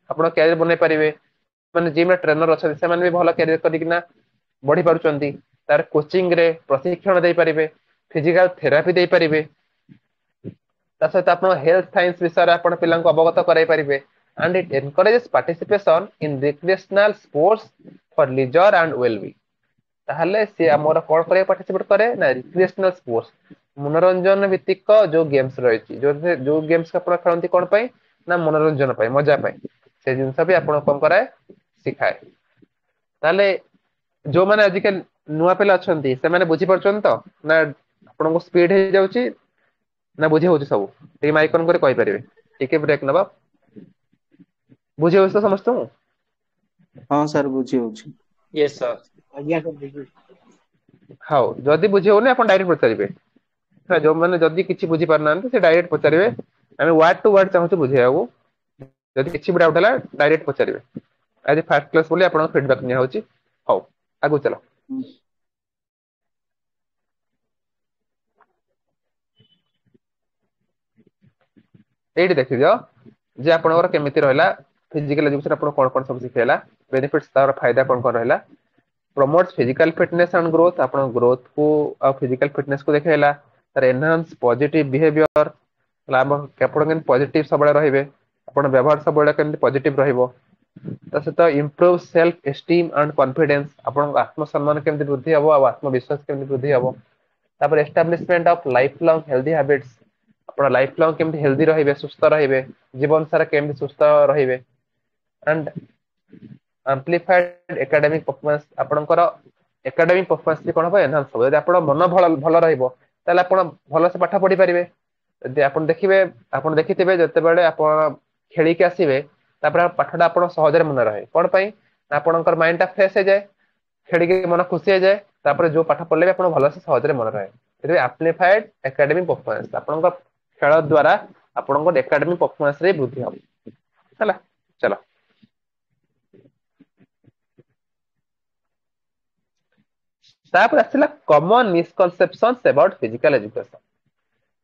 Speaker 1: ଆପଣ କ୍ୟାରିୟର ବନେଇ ପାରିବେ। ମାନେ ଜିମ୍ ରେ ଟ୍ରେନର ଅଛନ୍ତି, ସେମାନେ ବି ଭଲ କ୍ୟାରିୟର କରିକିନା ବଢି ପାରୁଛନ୍ତି। ତାର କୋଚିଂ ରେ ପ୍ରଶିକ୍ଷଣ ଦେଇପାରିବେ, ଫିଜିକାଲ ଥେରାପି ଦେଇପାରିବେ। ତା ସହିତ ଆପଣ ହେଲ୍ଥ ସାଇନ୍ସ ବିଷୟରେ ଆପଣ ପିଲାଙ୍କୁ ଅବଗତ କରାଇ ପାରିବେ। And it encourages participation in recreational sports for leisure and well-being। ତାହେଲେ ସିଏ ଆମର କଣ କରିବାକୁ ପାର୍ଟିସିପେଟ କରେ ନା ରିକ୍ରିଏସନାଲ ସ୍ପୋର୍ଟସ, ମନୋରଞ୍ଜନ ଭିତ୍ତିକ ଯୋଉ ଗେମ୍ସ ରହିଛି, ଯୋଉ ଯୋଉ ଗେମ୍ସ ଆପଣ ଖେଳନ୍ତି କଣ ପାଇଁ ନା ମନୋରଞ୍ଜନ ପାଇଁ, ମଜା ପାଇଁ, ସେ ଜିନିଷ ବି ଆପଣ କଣ କରାଏ? ଶିଖାଏ। ତାହେଲେ ଯୋଉମାନେ ଆଜିକାଲି ନୂଆ ପିଲା ଅଛନ୍ତି, ସେମାନେ ବୁଝିପାରୁଛନ୍ତି ତ, ନା ଆପଣଙ୍କୁ ସ୍ପିଡ ହେଇଯାଉଛି, ନା ବୁଝି ହଉଛି ସବୁ? ଟିକେ ମାଇକ୍ ଅନ୍ କରି କହିପାରିବେ। ଟିକେ ବ୍ରେକ୍ ନବା। ବୁଝି ହଉଛି ତ ସମସ୍ତଙ୍କୁ?
Speaker 4: ହଁ ସାର୍, ବୁଝି ହଉଛି।
Speaker 5: Yes, sir.
Speaker 6: ଆଜ୍ଞା ସାର୍, ବୁଝି
Speaker 1: ହଉ, ଯଦି ବୁଝି ହଉନି ଆପଣ ଡାଇରେକ୍ଟ ପଚାରିବେ। ହେଲା, ଯୋଉମାନେ ଯଦି କିଛି ବୁଝି ପାରୁନାହାନ୍ତି, ସେ ଡାଇରେକ୍ଟ ପଚାରିବେ। ଆମେ ୱାର୍ଡ ଟୁ ୱାର୍ଡ ଚାହୁଁଛୁ ବୁଝେଇବାକୁ। ଯଦି କିଛି ବି ଡାଉଟ ହେଲା, ଡାଇରେକ୍ଟ ପଚାରିବେ। ଆଜି ଫାର୍ଷ୍ଟ କ୍ଲାସ ବୋଲି ଆପଣଙ୍କ ଫିଡବ୍ୟାକ୍ ନିଆ ହଉଛି। ହଉ, ଆଗକୁ ଚାଲ। ଏଇଠି ଦେଖିଦିଅ ଯେ ଆପଣଙ୍କର କେମିତି ରହିଲା ଫିଜିକାଲ ଏଜୁକେସନ, ଆପଣ କଣ କଣ ସବୁ ଶିଖେଇଲା, ବେନିଫିଟ୍ସ, ତାର ଫାଇଦା କଣ କଣ ରହିଲା। Promotes physical fitness and growth। ଆପଣ ଗ୍ରୋଥ କୁ ଆଉ ଫିଜିକାଲ ଫିଟନେସ କୁ ଦେଖେଇଲା। ତାର ଏନହାନ୍ସ ପଜିଟିଭ ବିହେଭିୟର, ଆପଣ କେମିତି ପଜିଟିଭ ସବୁବେଳେ ରହିବେ, ଆପଣ ବ୍ୟବହାର ସବୁବେଳେ କେମିତି ପଜିଟିଭ ରହିବ। ତା ସହିତ improve self esteem and confidence, ଆପଣଙ୍କ ଆତ୍ମସମ୍ମାନ କେମିତି ବୃଦ୍ଧି ହବ ଆଉ ଆତ୍ମବିଶ୍ୱାସ କେମିତି ବୃଦ୍ଧି ହବ। ତାପରେ establishment of life long healthy habits, ଆପଣ ଲାଇଫ ଲଙ୍ଗ କେମିତି ହେଲ୍ଦି ରହିବେ, ସୁସ୍ଥ ରହିବେ, ଜୀବନ ସାରା କେମିତି ସୁସ୍ଥ ରହିବେ। ଆଣ୍ଡ ଆମ୍ପ୍ଲିଫାଏଡ ଏକାଡେମିକ ପରଫର୍ମାନ୍ସ, ଆପଣଙ୍କର ଏକାଡେମିକ ପରଫର୍ମାନ୍ସ ବି କଣ ହବ? ଏନହାନ୍ସ ହବ। ଯଦି ଆପଣ ମନ ଭଲ ଭଲ ରହିବ, ତାହେଲେ ଆପଣ ଭଲସେ ପାଠ ପଢି ପାରିବେ। ଯଦି ଆପଣ ଦେଖିବେ, ଆପଣ ଦେଖିଥିବେ, ଯେତେବେଳେ ଆପଣ ଖେଳିକି ଆସିବେ, ତାପରେ ପାଠଟା ଆପଣ ସହଜରେ ମନେ ରହେ। କଣ ପାଇଁ ନା ଆପଣଙ୍କର ମାଇଣ୍ଡ ଟା ଫ୍ରେଶ ହେଇଯାଏ, ଖେଳିକି ମନ ଖୁସି ହେଇଯାଏ, ତାପରେ ଯୋଉ ପାଠ ପଢିଲେ ବି ଆପଣ ଭଲସେ ସହଜରେ ମନେ ରହେ। ସେଥିପାଇଁ ଆମ୍ପ୍ଲିଫାଏଡ ଏକାଡେମିକ ପରଫରମାନ୍ସ, ଆପଣଙ୍କ ଖେଳ ଦ୍ଵାରା ଆପଣଙ୍କ ଏକାଡେମିକ ପରଫରମାନ୍ସ ରେ ବୃଦ୍ଧି ହବ। ହେଲା, ଚାଲ। ତାପରେ ଆସିଲା common misconception about physical education.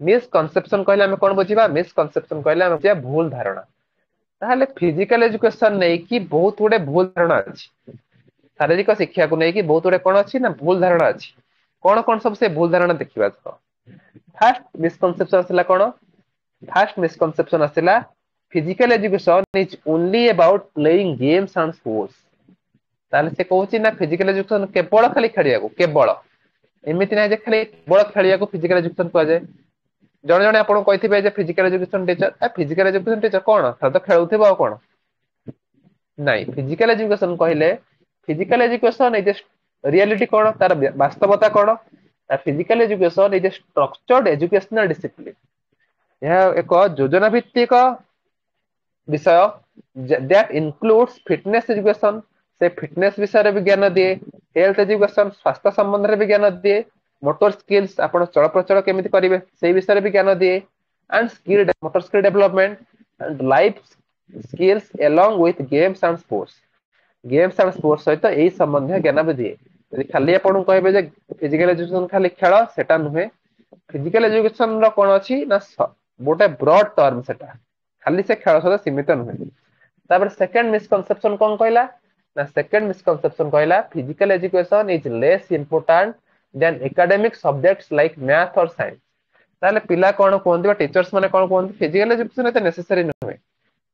Speaker 1: Misconception କହିଲେ ଆମେ କଣ ବୁଝିବା? ମିସକନସେପସନ କହିଲେ ଆମେ ବୁଝିବା ଭୁଲ ଧାରଣା। ତାହେଲେ ଫିଜିକାଲ ଏଜୁକେସନ ନେଇକି ବହୁତ ଗୁଡେ ଭୁଲ ଧାରଣା ଅଛି। ଶାରୀରିକ ଶିକ୍ଷାକୁ ନେଇକି ବହୁତ ଗୁଡେ କଣ ଅଛି ନା ଭୁଲ ଧାରଣା ଅଛି। କଣ କଣ ସବୁ ସେ ଭୁଲ ଧାରଣା ଦେଖିବା। ଫାଷ୍ଟ ମିସକନସେପସନ ଆସିଲା କଣ? ଫାଷ୍ଟ ମିସକନସେପସନ ଆସିଲା physical education is only about playing games and sports. ତାହେଲେ ସେ କହୁଛି ନା ଫିଜିକାଲ ଏଜୁକେସନ କେବଳ ଖାଲି ଖେଳିବାକୁ, କେବଳ ଏମିତି ନାହିଁ ଯେ ଖାଲି କେବଳ ଖେଳିବାକୁ ଫିଜିକାଲ ଏଜୁକେସନ କୁହାଯାଏ। ଜଣେ ଜଣେ ଆପଣଙ୍କୁ କହିଥିବେ ଯେ physical education teacher, physical education teacher କଣ ଖାଲି ତ ଖେଳୁଥିବ ଆଉ କଣ? ନାଇଁ, ଫିଜିକାଲ ଏଜୁକେସନ କହିଲେ ଫିଜିକାଲ ଏଜୁକେସନ is reality କଣ, ତାର ବାସ୍ତବତା କଣ? Physical education is a structured educational discipline. ଏହା ଏକ ଯୋଜନା ଭିତ୍ତିକ ବିଷୟ that includes fitness education, ସେ ଫିଟନେସ ବିଷୟରେ ବି ଜ୍ଞାନ ଦିଏ, ହେଲ୍ଥ ଏଜୁକେସନ ସ୍ୱାସ୍ଥ୍ୟ ସମ୍ବନ୍ଧରେ ବି ଜ୍ଞାନ ଦିଏ, ମୋଟର ସ୍କିଲ୍ସ ଆପଣ ଚଳପ୍ରଚଳ କେମିତି କରିବେ ସେଇ ବିଷୟରେ ବି ଜ୍ଞାନ ଦିଏ, and skill motor skill development and life skills along with games and sports. Games and sports ସହିତ ଏଇ ସମ୍ବନ୍ଧୀୟ ଜ୍ଞାନ ବି ଦିଏ। ଯଦି ଖାଲି ଆପଣଙ୍କୁ କହିବେ ଯେ ଫିଜିକାଲ ଏଜୁକେସନ ଖାଲି ଖେଳ, ସେଟା ନୁହେଁ। ଫିଜିକାଲ ଏଜୁକେସନ ର କଣ ଅଛି ନା ଗୋଟେ ବ୍ରଡ ଟର୍ମ, ସେଟା ଖାଲି ସେ ଖେଳ ସହିତ ସୀମିତ ନୁହେଁ। ତାପରେ ସେକେଣ୍ଡ ମିସକନସେପସନ କଣ କହିଲା ନା ସେକେଣ୍ଡ ମିସକନସେପସନ କହିଲା physical education is less important than academic subjects like math or science. ତାହେଲେ ପିଲା କଣ କୁହନ୍ତି ବା ଟିଚର୍ସ ମାନେ କଣ କୁହନ୍ତି, ଫିଜିକାଲ ଏଜୁକେସନ ଏତେ ନେସେସାରୀ ନୁହେଁ,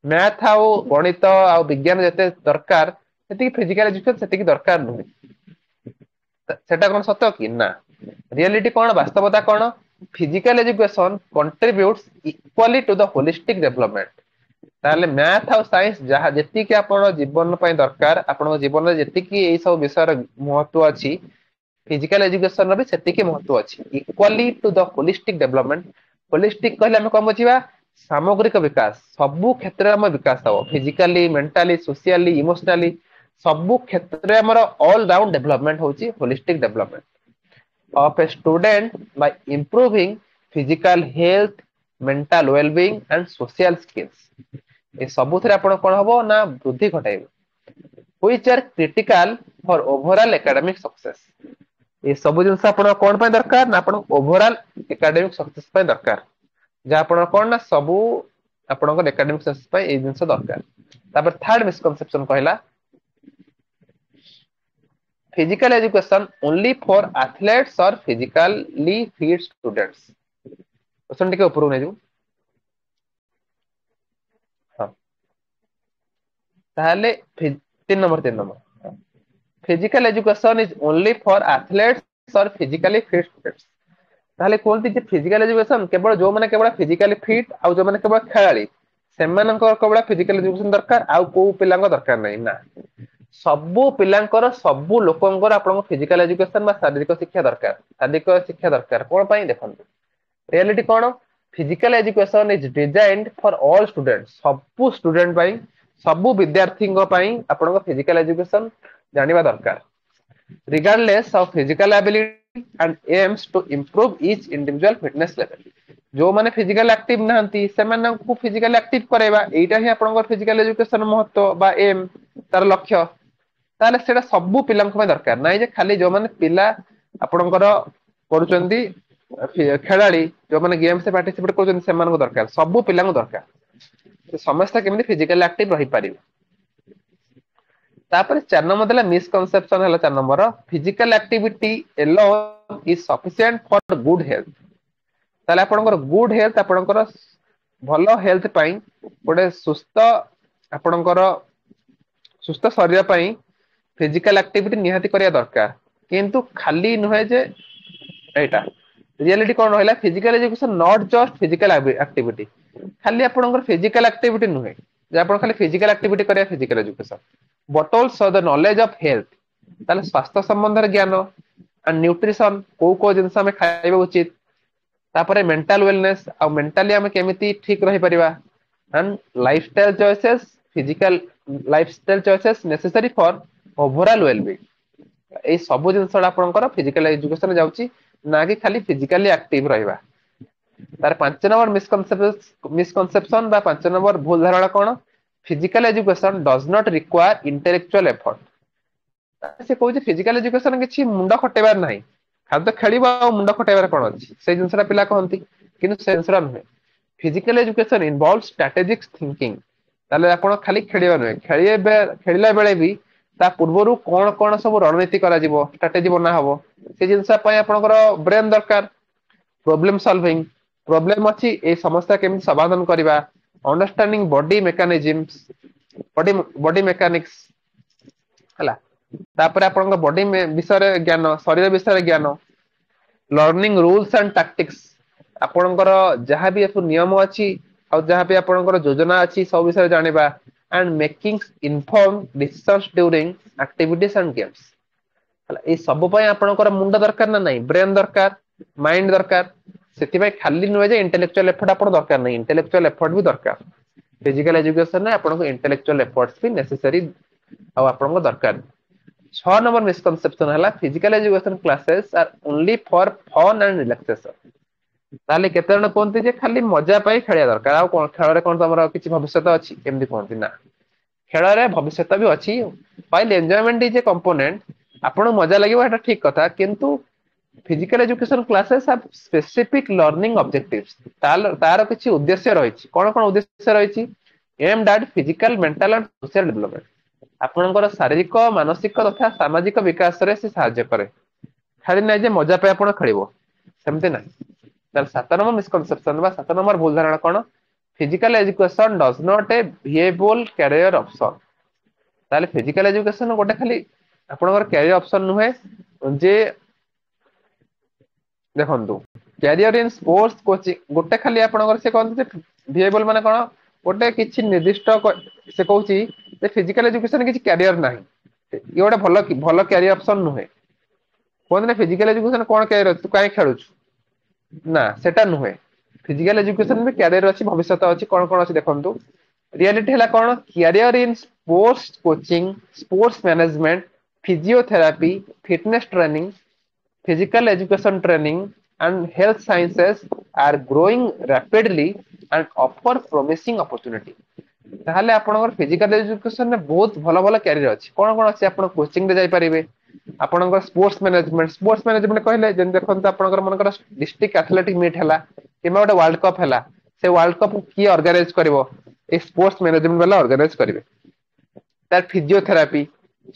Speaker 1: ମ୍ୟାଥ ଆଉ ଗଣିତ ଆଉ ବିଜ୍ଞାନ ଯେତେ ଦରକାର ସେତିକି ଫିଜିକାଲ ଏଜୁକେସନ ସେତିକି ଦରକାର ନୁହେଁ। ସେଟା କଣ ସତ କି ନା? ରିଆଲିଟି କଣ, ବାସ୍ତବତା କଣ? Physical education contributes equally to the holistic development. ତାହେଲେ ମ୍ୟାଥ ଆଉ ସାଇନ୍ସ ଯାହା ଯେତିକି ଆପଣ ଜୀବନ ପାଇଁ ଦରକାର, ଆପଣଙ୍କ ଜୀବନରେ ଯେତିକି ଏଇ ସବୁ ବିଷୟର ମହତ୍ଵ ଅଛି, ଫିଜିକାଲ ଏଜୁକେସନ ର ବି ସେତିକି ମହତ୍ଵ ଅଛି। Equally to the holistic development. Holistic କହିଲେ ଆମେ କଣ ବୁଝିବା? ସାମଗ୍ରିକ ବିକାଶ, ସବୁ କ୍ଷେତ୍ରରେ ଆମର ବିକାଶ ହବ, ଫିଜିକାଲି, ମେଣ୍ଟାଲି, ସୋସିଆଲି, ଇମୋସନାଲି, ସବୁ କ୍ଷେତ୍ରରେ ଆମର ଅଲ ରାଉଣ୍ଡ ଡେଭଲପମେଣ୍ଟ ହଉଛି holistic development of a student by improving physical health, mental well-being and social skills. ଏ ସବୁଥିରେ ଆପଣ କଣ ହବ ନା ବୃଦ୍ଧି ଘଟାଇବ, which are critical for overall academic success. ଏ ସବୁ ଜିନିଷ ଆପଣ କଣ ପାଇଁ ଦରକାର ନା ଆପଣ ଓଭରଅଲ ଏକାଡେମିକ ସକ୍ସେସ ପାଇଁ ଦରକାର। ଯାହା ଆପଣ କଣ ନା ସବୁ ଆପଣଙ୍କର ଏକାଡେମିକ ସକ୍ସେସ ପାଇଁ ଏଇ ଜିନିଷ ଦରକାର। ତାପରେ ଥାର୍ଡ ମିସକନସେପସନ କହିଲା physical education only for athletes or physically fit students. Question ଟିକେ ଉପରକୁ ନେଇଯିବୁ। ହଁ, ତାହେଲେ 3 number physical education is only for athletes or physically fit students. ତାହେଲେ କୁହନ୍ତି ଯେ ଫିଜିକାଲ ଏଜୁକେସନ କେବଳ ଯୋଉମାନେ କେବଳ ଫିଜିକାଲି ଫିଟ୍ ଆଉ ଯୋଉମାନେ କେବଳ ଖେଳାଳି ସେମାନଙ୍କର କେବଳ ଫିଜିକାଲ ଏଜୁକେସନ ଦରକାର, ଆଉ କୋଉ ପିଲାଙ୍କ ଦରକାର ନାହିଁ। ନା, ସବୁ ପିଲାଙ୍କର, ସବୁ ଲୋକଙ୍କର ଆପଣଙ୍କ ଫିଜିକାଲ ଏଜୁକେସନ ବା ଶାରୀରିକ ଶିକ୍ଷା ଦରକାର। ଶାରୀରିକ ଶିକ୍ଷା ଦରକାର କଣ ପାଇଁ? ଦେଖନ୍ତୁ ରିଆଲିଟି କଣ, physical education is designed for all student. ସବୁ ଷ୍ଟୁଡେଣ୍ଟ ପାଇଁ, ସବୁ ବିଦ୍ୟାର୍ଥୀଙ୍କ ପାଇଁ ଆପଣଙ୍କ ଫିଜିକାଲ ଏଜୁକେସନ ଜାଣିବା ଦରକାର, regardless of physical ability and aims to improve each individual fitness level. ଯୋଉମାନେ ଫିଜିକାଲ ଆକ୍ଟିଭ ନାହାନ୍ତି ସେମାନଙ୍କୁ ଫିଜିକାଲ ଆକ୍ଟିଭ କରାଇବା, ଏଇଟା ହିଁ ଆପଣଙ୍କର ଫିଜିକାଲ ଏଜୁକେସନ ମହତ୍ଵ ବା ଏମ୍, ତାର ଲକ୍ଷ୍ୟ। ତାହେଲେ ସେଇଟା ସବୁ ପିଲାଙ୍କ ପାଇଁ ଦରକାର ନାଇଁ ଯେ ଖାଲି ଯୋଉମାନେ ପିଲା ଆପଣଙ୍କର କରୁଛନ୍ତି ଖେଳାଳି, ଯୋଉମାନେ ଗେମ୍ସ ରେ ପାର୍ଟିସିପେଟ କରୁଛନ୍ତି ସେମାନଙ୍କୁ ଦରକାର, ସବୁ ପିଲାଙ୍କୁ ଦରକାର। ସମସ୍ତେ କେମିତି ଫିଜିକାଲି ଆକ୍ଟିଭ ରହିପାରିବେ। ତାପରେ 4 ନମ୍ବର ଦେଲା ମିସକନସେପସନ ହେଲା 4 number, physical activity alone is sufficient for good health. ତାହେଲେ ଆପଣଙ୍କର ଗୁଡ ହେଲ୍ଥ, ଆପଣଙ୍କର ଭଲ ହେଲ୍ଥ ପାଇଁ, ଗୋଟେ ସୁସ୍ଥ ଆପଣଙ୍କର ସୁସ୍ଥ ଶରୀର ପାଇଁ ଫିଜିକାଲ ଆକ୍ଟିଭିଟି ନିହାତି କରିବା ଦରକାର, କିନ୍ତୁ ଖାଲି ନୁହେଁ ଯେ ଏଇଟା। ରିଆଲିଟି କଣ ରହିଲା, physical education not just physical activity. ଖାଲି ଆପଣଙ୍କର ଫିଜିକାଲ ଆକ୍ଟିଭିଟି ନୁହେଁ ଯେ ଆପଣ ଖାଲି ଫିଜିକାଲ ଆକ୍ଟିଭିଟି କରିବା physical education, but also the knowledge of health. ତାହେଲେ ସ୍ୱାସ୍ଥ୍ୟ ସମ୍ବନ୍ଧରେ ଜ୍ଞାନ ଆଣ୍ଡ ନ୍ୟୁଟ୍ରିସନ, କୋଉ କୋଉ ଜିନିଷ ଆମେ ଖାଇବା ଉଚିତ, ତାପରେ ମେଣ୍ଟାଲ ୱେଲନେସ ଆଉ ମେଣ୍ଟାଲି ଆମେ କେମିତି ଠିକ ରହିପାରିବା, and lifestyle choices Physical lifestyle choices necessary for overall well-being। ଏଇ ସବୁ ଜିନିଷ ଆପଣଙ୍କର ଫିଜିକାଲ ଏଜୁକେସନ ଯାଉଛି, ନା କି ଖାଲି ଫିଜିକାଲି ଆକ୍ଟିଭ ରହିବା। ତାର 5 ନମ୍ବର ମିସକନସେପସନ ବା 5 ନମ୍ବର ଭୁଲ ଧାରଣା କଣ? Physical education does not require intellectual effort। ସେ କହୁଛି, ଫିଜିକାଲ ଏଜୁକେସନ କିଛି ମୁଣ୍ଡ ଖଟେଇବାର ନାହିଁ, ଖାଲି ତ ଖେଳିବ ଆଉ ମୁଣ୍ଡ ଖଟେଇବାର କଣ ଅଛି? ସେଇ ଜିନିଷଟା ପିଲା କହନ୍ତି, କିନ୍ତୁ ସେ ଜିନିଷଟା ନୁହେଁ। Physical education involve strategic thinking। ତାହେଲେ ଆପଣ ଖାଲି ଖେଳିବା ନୁହେଁ, ଖେଳିବା ଖେଳିଲା ବେଳେ ବି ତା ପୂର୍ବରୁ କଣ କଣ ସବୁ ରଣନୀତି କରାଯିବ, ଷ୍ଟ୍ରାଟେଜି ବନା ହବ, ସେ ଜିନିଷ ପାଇଁ ଆପଣଙ୍କର ବ୍ରେନ ଦରକାର। ପ୍ରୋବ୍ଲେମ ସଲଭିଂ, ପ୍ରୋବ୍ଲେମ ଅଛି, ଏଇ ସମସ୍ୟା କେମିତି ସମାଧାନ କରିବା। Understanding body mechanism, body mechanics ହେଲା। ତାପରେ ଆପଣଙ୍କ ବଡି ବିଷୟରେ ଜ୍ଞାନ, ଶରୀର ବିଷୟରେ ଜ୍ଞାନ। ଲର୍ଣ୍ଣିଂ ରୁଲସ ଆଣ୍ଡ ଟାକ୍ଟିକ୍ସ, ଆପଣଙ୍କର ଯାହାବି ନିୟମ ଅଛି ଆଉ ଯାହାବି ଆପଣଙ୍କର ଯୋଜନା ଅଛି, ସବୁ ବିଷୟରେ ଜାଣିବା। And making informed decisions during activities and games। ହେଲା, ଏଇ ସବୁ ପାଇଁ ଆପଣଙ୍କର ମୁଣ୍ଡ ଦରକାର ନା ନାଇଁ? ବ୍ରେନ ଦରକାର, ମାଇଣ୍ଡ ଦରକାର। ସେଥିପାଇଁ ଖାଲି ନୁହେଁ ଯେ ଇଣ୍ଟେଲେକ୍ଚୁଆଲ ଏଫର୍ଟ ଆପଣ ଦରକାର ନାହିଁ, ଇଣ୍ଟେଲେକ୍ଚୁଆଲ ଏଫର୍ଟ ବି ଦରକାର। ଫିଜିକାଲ ଏଜୁକେସନରେ ଆପଣଙ୍କୁ ଇଣ୍ଟେଲେକ୍ଚୁଆଲ ଏଫର୍ଟ ବି ନେସେସାରୀ ଆଉ ଆପଣଙ୍କ ଦରକାର। 6 ନମ୍ବର ମିସକନସେପସନ ହେଲା, physical education classes are only for fun and relaxation। ତାହେଲେ କେତେ ଜଣ କୁହନ୍ତି ଯେ ଖାଲି ମଜା ପାଇଁ ଖେଳିବା ଦରକାର, ଆଉ କଣ, ଖେଳରେ କଣ ତମର କିଛି ଭବିଷ୍ୟତ ଅଛି, ଏମିତି କୁହନ୍ତି। ନା, ଖେଳରେ ଭବିଷ୍ୟତ ବି ଅଛି। While enjoyment is a component, ଆପଣଙ୍କୁ ମଜା ଲାଗିବ, ଏଟା ଠିକ କଥା, କିନ୍ତୁ physical education classes have specific learning objectives। ତାର କିଛି ଉଦ୍ଦେଶ୍ୟ ରହିଛି। କଣ କଣ ଉଦ୍ଦେଶ୍ୟ ରହିଛି? Aimed at physical, mental and social development। ଆପଣଙ୍କର ଶାରୀରିକ, ମାନସିକ ତଥା ସାମାଜିକ ବିକାଶରେ ସେ ସାହାଯ୍ୟ କରେ। ଖାଲି ନାଇଁ ଯେ ମଜା ପାଇଁ ଆପଣ ଖେଳିବ, ସେମିତି ନାହିଁ। ତାହେଲେ 7 ନମ୍ବର ମିସକନସେପସନ ବା 7 ନମ୍ବର ଭୁଲ ଧାରଣା କଣ? Physical education does not a viable career option। ତାହେଲେ ଫିଜିକାଲ ଏଜୁକେସନ ଗୋଟେ ଖାଲି ଆପଣଙ୍କର କ୍ୟାରିୟର ଅପସନ ନୁହେଁ ଯେ। ଦେଖନ୍ତୁ, କ୍ୟାରିୟର ଇନ ସ୍ପୋର୍ଟସ କୋଚିଂ ଗୋଟେ ଖାଲି ଆପଣଙ୍କର, ସେ କହନ୍ତି ଯେ ଭିଏବଲ ମାନେ କଣ, ଗୋଟେ କିଛି ନିର୍ଦ୍ଦିଷ୍ଟ, ସେ କହୁଛି ଯେ ଫିଜିକାଲ ଏଜୁକେସନ କିଛି କ୍ୟାରିୟର ନାହିଁ, ଇଏ ଗୋଟେ ଭଲ ଭଲ କ୍ୟାରିୟର ଅପସନ ନୁହେଁ। କୁହନ୍ତି ନା, ଫିଜିକାଲ ଏଜୁକେସନ କଣ କ୍ୟାରିୟର ଅଛି, ତୁ କାହିଁ ଖେଳୁଛୁ? ନା, ସେଟା ନୁହେଁ। ଫିଜିକାଲ ଏଜୁକେସନ ବି କ୍ୟାରିୟର ଅଛି, ଭବିଷ୍ୟତ ଅଛି। କଣ କଣ ଅଛି ଦେଖନ୍ତୁ। ରିଆଲିଟି ହେଲା କଣ? Career in sports coaching, sports management, physiotherapy, fitness training, physical education training and health sciences are growing rapidly and offer promising opportunity। ତାହେଲେ ଆପଣଙ୍କର ଫିଜିକାଲ ଏଜୁକେସନରେ ବହୁତ ଭଲ ଭଲ କ୍ୟାରିୟର ଅଛି। କଣ କଣ ଅଛି? ଆପଣ କୋଚିଂ ରେ ଯାଇପାରିବେ। ଆପଣଙ୍କର ସ୍ପୋର୍ଟସ ମ୍ୟାନେଜମେଣ୍ଟ, ସ୍ପୋର୍ଟସ ମ୍ୟାନେଜମେଣ୍ଟ କହିଲେ ଯେମିତି ଦେଖନ୍ତୁ, ଆପଣଙ୍କର ମନେକର ଡିଷ୍ଟ୍ରିକ୍ଟ ଆଥଲେଟିକ ମିଟ୍ ହେଲା କିମ୍ବା ଗୋଟେ ୱାର୍ଲଡ କପ୍ ହେଲା, ସେ ୱାର୍ଲଡ କପ୍ କିଏ ଅର୍ଗାନାଇଜ କରିବ? ଏଇ ସ୍ପୋର୍ଟସ ମ୍ୟାନେଜମେଣ୍ଟ ବାଲା ଅର୍ଗାନାଇଜ କରିବେ। ତାର ଫିଜିଓଥେରାପି,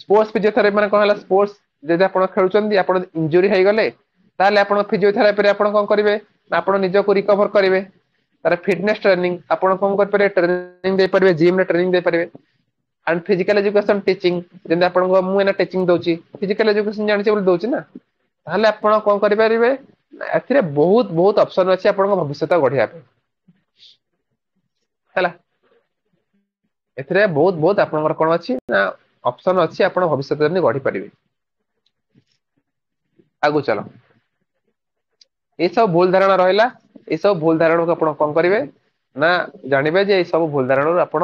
Speaker 1: ସ୍ପୋର୍ଟସ ଫିଜିଓଥେରାପି ମାନେ କଣ ହେଲା? ସ୍ପୋର୍ଟସ ଯଦି ଆପଣ ଖେଳୁଛନ୍ତି, ଆପଣ ଇଞ୍ଜୁରି ହେଇଗଲେ, ତାହେଲେ ଆପଣ ଫିଜିଓଥେରାପିରେ ଆପଣ କଣ କରିବେ ନା ଆପଣ ନିଜକୁ ରିକଭର କରିବେ। ତାର ଫିଟନେସ ଟ୍ରେନିଂ, ଆପଣ କଣ କରିପାରିବେ? ଟ୍ରେନିଂ ଦେଇପାରିବେ, ଜିମ୍ ରେ ଟ୍ରେନିଂ ଦେଇପାରିବେ। ଆଣ୍ଡ ଫିଜିକାଲ ଏଜୁକେସନ ଟିଚିଂ, ଯେମିତି ଆପଣଙ୍କ ମୁଁ ଏଇନା ଟିଚିଂ ଦଉଛି, ଫିଜିକାଲ ଏଜୁକେସନ ଜାଣିଛି ବୋଲି ଦଉଛି ନା। ତାହେଲେ ଆପଣ କଣ କରିପାରିବେ? ଏଥିରେ ବହୁତ ବହୁତ ଅପସନ ଅଛି ଆପଣଙ୍କ ଭବିଷ୍ୟତ ଗଢିବା ପାଇଁ। ହେଲା, ଏଥିରେ ବହୁତ ବହୁତ ଆପଣଙ୍କର କଣ ଅଛି ନା ଅପସନ ଅଛି, ଆପଣ ଭବିଷ୍ୟତ ଯେମିତି ଗଢି ପାରିବେ। ଆଗକୁ ଚାଲ। ଏସବୁ ଭୁଲ ଧାରଣା ରହିଲା। ଏସବୁ ଭୁଲ ଧାରଣାକୁ ଆପଣ କଣ କରିବେ ନା ଜାଣିବେ ଯେ ଏଇ ସବୁ ଭୁଲ ଧାରଣାରୁ ଆପଣ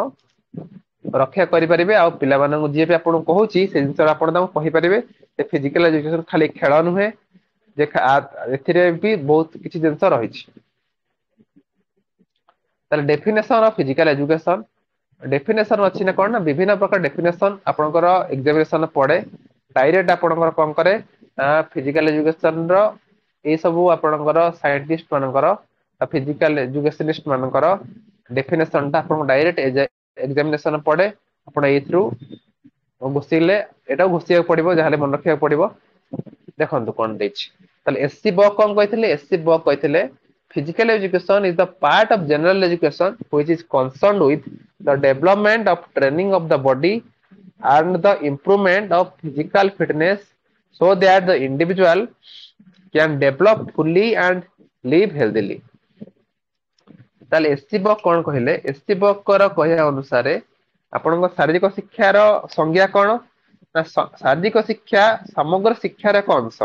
Speaker 1: ରକ୍ଷା କରିପାରିବେ। ଆଉ ପିଲାମାନଙ୍କୁ ଯିଏ ବି ଆପଣଙ୍କୁ କହୁଛି, ସେ ଜିନିଷ ଆପଣ ତାଙ୍କୁ କହିପାରିବେ ଯେ ଫିଜିକାଲ ଏଜୁକେସନ ଖାଲି ଖେଳ ନୁହେଁ, ଯେ ଏଥିରେ ବି ବହୁତ କିଛି ଜିନିଷ ରହିଛି। ତାହେଲେ definition of physical education, definition ଅଛି ନା କଣ ନା ବିଭିନ୍ନ ପ୍ରକାର ଡେଫିନେସନ ଆପଣଙ୍କର ଏକ୍ସାମିନେସନ ପଡେ। ଡାଇରେକ୍ଟ ଆପଣଙ୍କର କଣ କରେ ନା ଫିଜିକାଲ ଏଜୁକେସନ ର ଏଇ ସବୁ ଆପଣଙ୍କର ସାଇଣ୍ଟିଷ୍ଟ ମାନଙ୍କର, ଫିଜିକାଲ ଏଜୁକେସନିଷ୍ଟ ମାନଙ୍କର ଡେଫିନେସନ ଟା ଆପଣଙ୍କୁ ଡାଇରେକ୍ଟ ଏକ୍ସାମିନେସନ ପଡେ। ଆପଣ ଏଇଥିରୁ ଘୋଷିଲେ, ଏଟାକୁ ଘୋଷିବାକୁ ପଡିବ, ଯାହାହେଲେ ମନେ ରଖିବାକୁ ପଡିବ। ଦେଖନ୍ତୁ କଣ ଦେଇଛି। ତାହେଲେ ଏସ୍ ସି ବକ୍ କଣ କହିଥିଲେ? ଏସ୍ ସି ବକ୍ କହିଥିଲେ, physical education is the part of general education which is concerned with the development of training of the body and the improvement of physical fitness so that the individual can develop fully and live healthily। ତାହେଲେ S C ବକ୍ କଣ କହିଲେ? S C ବକ୍ ର କହିବା ଅନୁସାରେ ଆପଣଙ୍କ ଶାରୀରିକ ଶିକ୍ଷାର ସଂଜ୍ଞା କଣ ନା ଶାରୀରିକ ଶିକ୍ଷା ସମଗ୍ର ଶିକ୍ଷାର ଏକ ଅଂଶ।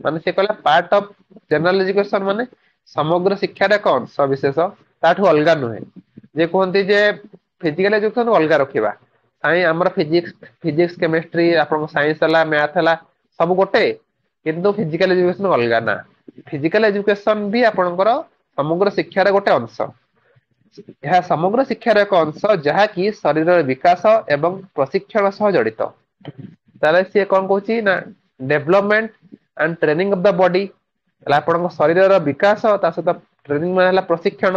Speaker 1: ମାନେ ସେ କହିଲା ପାର୍ଟ ଅଫ ଜେନେରାଲ ଏଜୁକେସନ, ମାନେ ସମଗ୍ର ଶିକ୍ଷାର ଏକ ଅଂଶ ବିଶେଷ, ତାଠୁ ଅଲଗା ନୁହେଁ। ଯେ କୁହନ୍ତି ଯେ ଫିଜିକାଲ ଏଜୁକେସନ ଅଲଗା ରଖିବା। ଆମର ଫିଜିକ୍ସ ଫିଜିକ୍ସ କେମିଷ୍ଟ୍ରି, ଆପଣଙ୍କ ସାଇନ୍ସ ହେଲା, ମ୍ୟାଥ ହେଲା, ସବୁ ଗୋଟେ, କିନ୍ତୁ ଫିଜିକାଲ ଏଜୁକେସନ ଅଲଗା ନା। ଫିଜିକାଲ ଏଜୁକେସନ ବି ଆପଣଙ୍କର ସମଗ୍ର ଶିକ୍ଷାର ଗୋଟେ ଅଂଶ। ଏହା ସମଗ୍ର ଶିକ୍ଷାର ଏକ ଅଂଶ ଯାହାକି ଶରୀରର ବିକାଶ ଏବଂ ପ୍ରଶିକ୍ଷଣ ସହ ଜଡିତ। ତାହେଲେ ସିଏ କଣ କହୁଛି ନା development and training of the body। ତାହେଲେ ଆପଣଙ୍କ ଶରୀରର ବିକାଶ, ତା ସହିତ ଟ୍ରେନିଂ ମାନେ ହେଲା ପ୍ରଶିକ୍ଷଣ।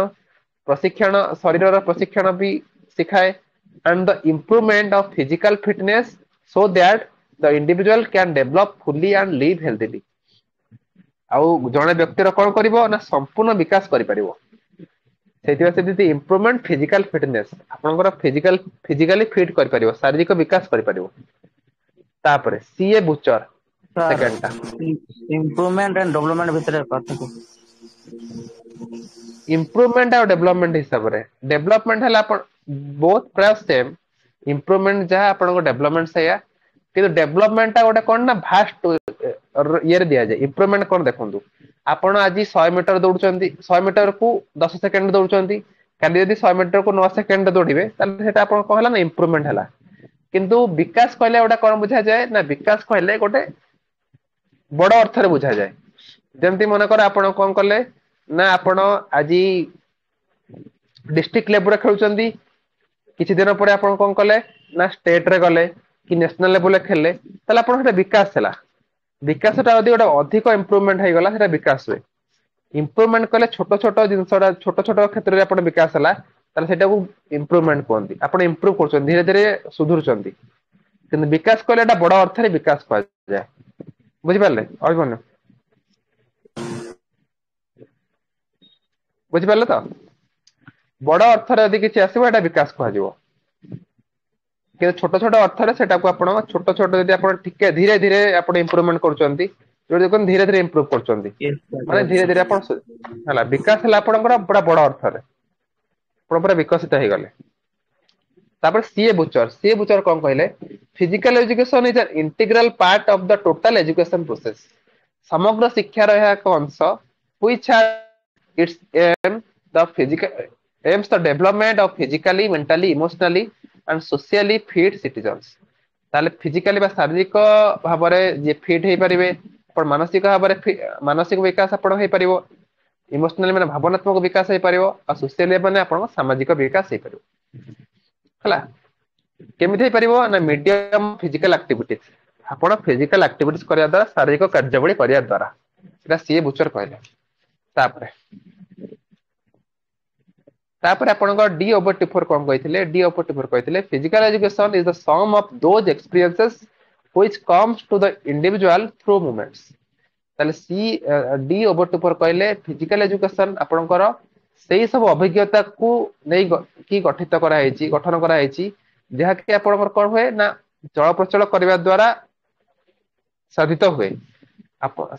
Speaker 1: ପ୍ରଶିକ୍ଷଣ, ଶରୀରର ପ୍ରଶିକ୍ଷଣ ବି ଶିଖାଏ। And the improvement of physical fitness so that the individual can develop fully and live healthily। ଆଉ ଜଣେ ବ୍ୟକ୍ତିର କଣ କରିବ ନା ସମ୍ପୂର୍ଣ୍ଣ ବିକାଶ କରିପାରିବ। ସେଇଥିପାଇଁ ସେ ଯଦି ଇମ୍ପ୍ରୁଭମେଣ୍ଟ ଫିଜିକାଲ ଫିଟନେସ, ଆପଣଙ୍କର ଫିଜିକାଲି ଫିଟ୍ କରିପାରିବ, ଶାରୀରିକ ବିକାଶ କରିପାରିବ। ତାପରେ ସିଏ ବୁଚର।
Speaker 4: ସାର୍,
Speaker 1: ସେକେଣ୍ଡ ଟା।
Speaker 4: ଇମ୍ପ୍ରୁଭମେଣ୍ଟ ଆଣ୍ଡ ଡେଭଲପମେଣ୍ଟ ଭିତରେ ପାର୍ଥକ୍ୟ?
Speaker 1: ଇମ୍ପ୍ରୁଭମେଣ୍ଟ ଆଉ ଡେଭଲପମେଣ୍ଟ ହିସାବରେ, ଡେଭଲପମେଣ୍ଟ ହେଲା ଆପଣ ବୋଥ ପ୍ରାୟ ସେମ୍। ଇମ୍ପ୍ରୁଭମେଣ୍ଟ ଯାହା, ଆପଣଙ୍କ ଡେଭଲପମେଣ୍ଟ ସେଇଆ। କିନ୍ତୁ ଡେଭଲପମେଣ୍ଟ ଟା ଗୋଟେ କଣ ନା ଭାଷ୍ଟ ଇଏରେ ଦିଆଯାଏ। ଇମ୍ପ୍ରୁଭମେଣ୍ଟ କଣ ଦେଖନ୍ତୁ, ଆପଣ ଆଜି 100 ମିଟର ଦୌଡୁଛନ୍ତି, 100 ମିଟର କୁ 10 ସେକେଣ୍ଡ ଦୌଡୁଛନ୍ତି। କାଲି ଯଦି 100 ମିଟର କୁ 9 ସେକେଣ୍ଡ ଦୌଡିବେ, ତାହେଲେ ସେଟା ଆପଣ କଣ ହେଲା ନା ଇମ୍ପ୍ରୁଭମେଣ୍ଟ ହେଲା। କିନ୍ତୁ ବିକାଶ କହିଲେ ଗୋଟେ କଣ ବୁଝାଯାଏ ନା, ବିକାଶ କହିଲେ ଗୋଟେ ବଡ ଅର୍ଥରେ ବୁଝାଯାଏ। ଯେମିତି ମନେକର ଆପଣ କଣ କଲେ ନା ଆପଣ ଆଜି ଡିଷ୍ଟ୍ରିକ୍ଟ ଲେବୁଲରେ ଖେଳୁଛନ୍ତି, କିଛି ଦିନ ପରେ ଆପଣ କଣ କଲେ ନା ଷ୍ଟେଟ ରେ ଗଲେ କି ନ୍ୟାସନାଲ ଲେବୁଲରେ ଖେଳିଲେ, ତାହେଲେ ଆପଣଙ୍କ ସେଟା ବିକାଶ ହେଲା। ବିକାଶ ଟା ଯଦି ଗୋଟେ ଅଧିକ ଇମ୍ପ୍ରୁଭମେଣ୍ଟ ହେଇଗଲା, ସେଟା ବିକାଶ ହୁଏ। ଇମ୍ପ୍ରୁଭମେଣ୍ଟ କଲେ ଛୋଟ ଛୋଟ ଜିନିଷଟା, ଛୋଟ ଛୋଟ କ୍ଷେତ୍ରରେ ଆପଣ ବିକାଶ ହେଲା, ତାହେଲେ ସେଇଟାକୁ ଇମ୍ପ୍ରୁଭମେଣ୍ଟ କୁହନ୍ତି। ଆପଣ ଇମ୍ପ୍ରୁଭ କରୁଛନ୍ତି, ଧୀରେ ଧୀରେ ସୁଧୁରୁଛନ୍ତି। କିନ୍ତୁ ବିକାଶ କହିଲେ ଏଟା ବଡ ଅର୍ଥରେ ବିକାଶ କୁହାଯାଏ। ବୁଝିପାରିଲେ ଅଭିମନ୍ୟୁ? ବୁଝିପାରିଲେ ତ? ବଡ ଅର୍ଥରେ ଯଦି କିଛି ଆସିବ, ଏଟା ବିକାଶ କୁହାଯିବ। କିନ୍ତୁ ଛୋଟ ଛୋଟ ଅର୍ଥରେ ସେଟାକୁ ଆପଣ ଛୋଟ ଛୋଟ ଯଦି ଆପଣ ଟିକେ ଧୀରେ ଧୀରେ ଆପଣ ଇମ୍ପ୍ରୁଭମେଣ୍ଟ କରୁଛନ୍ତି, ଯୋଉଠି ଦେଖନ୍ତୁ ଧୀରେ ଧୀରେ ଇମ୍ପ୍ରୁଭ କରୁଛନ୍ତି,
Speaker 4: Yes sir.
Speaker 1: ମାନେ
Speaker 4: yes
Speaker 1: ଧୀରେ ଧୀରେ ଆପଣ ହେଲା। ବିକାଶ ହେଲା ଆପଣଙ୍କର ପୁରା ବଡ ଅର୍ଥରେ, ଆପଣ ପୁରା ବିକଶିତ ହେଇଗଲେ। ତାପରେ ସିଏ ବୁଚର। ସିଏ ବୁଚର କଣ କହିଲେ? Physical education is an integral part of the total education process। ସମଗ୍ର ଶିକ୍ଷାର ଏହା ଏକ ଅଂଶ which has its aim the physical aims the development of physically, mentally, emotionally and socially fit citizens। ତାହେଲେ ଫିଜିକାଲି ବା ଶାରୀରିକ ଭାବରେ ଯିଏ ଫିଟ୍ ହେଇପାରିବେ, ଆପଣ ମାନସିକ ଭାବରେ ମାନସିକ ବିକାଶ ଆପଣ ହେଇପାରିବ, ଇମୋସନାଲି ମାନେ ଭାବନାତ୍ମକ ବିକାଶ ହେଇପାରିବ, ଆଉ ସୋସିଆଲି ମାନେ ଆପଣଙ୍କ ସାମାଜିକ ବିକାଶ ହେଇପାରିବ। ହେଲା, କେମିତି ହେଇପାରିବ ନା ମିଡିୟମ ଫିଜିକାଲ ଆକ୍ଟିଭିଟିଜ, ଆପଣ ଫିଜିକାଲ ଆକ୍ଟିଭିଟିଜ କରିବା ଦ୍ୱାରା, ଶାରୀରିକ କାର୍ଯ୍ୟାବଳୀ କରିବା ଦ୍ୱାରା। ସେଟା ସିଏ ବୁଚର କହିଲେ। ତାପରେ ଆପଣଙ୍କ ଡି ଓବରଟଫର କଣ କହିଥିଲେ? ଡି ଓବରଟଫର କହିଥିଲେ, physical education is the sum of those experiences which comes to the individual through movements। ତାହେଲେ ସି ଡି ଓବରଟଫର କହିଲେ, ଫିଜିକାଲ ଏଜୁକେସନ ଆପଣଙ୍କର ସେଇ ସବୁ ଅଭିଜ୍ଞତାକୁ ନେଇ କି ଗଠିତ କରାହେଇଛି, ଗଠନ କରାହେଇଛି, ଯାହାକି ଆପଣଙ୍କର କଣ ହୁଏ ନା ଚଳପ୍ରଚଳ କରିବା ଦ୍ଵାରା ସାଧିତ ହୁଏ।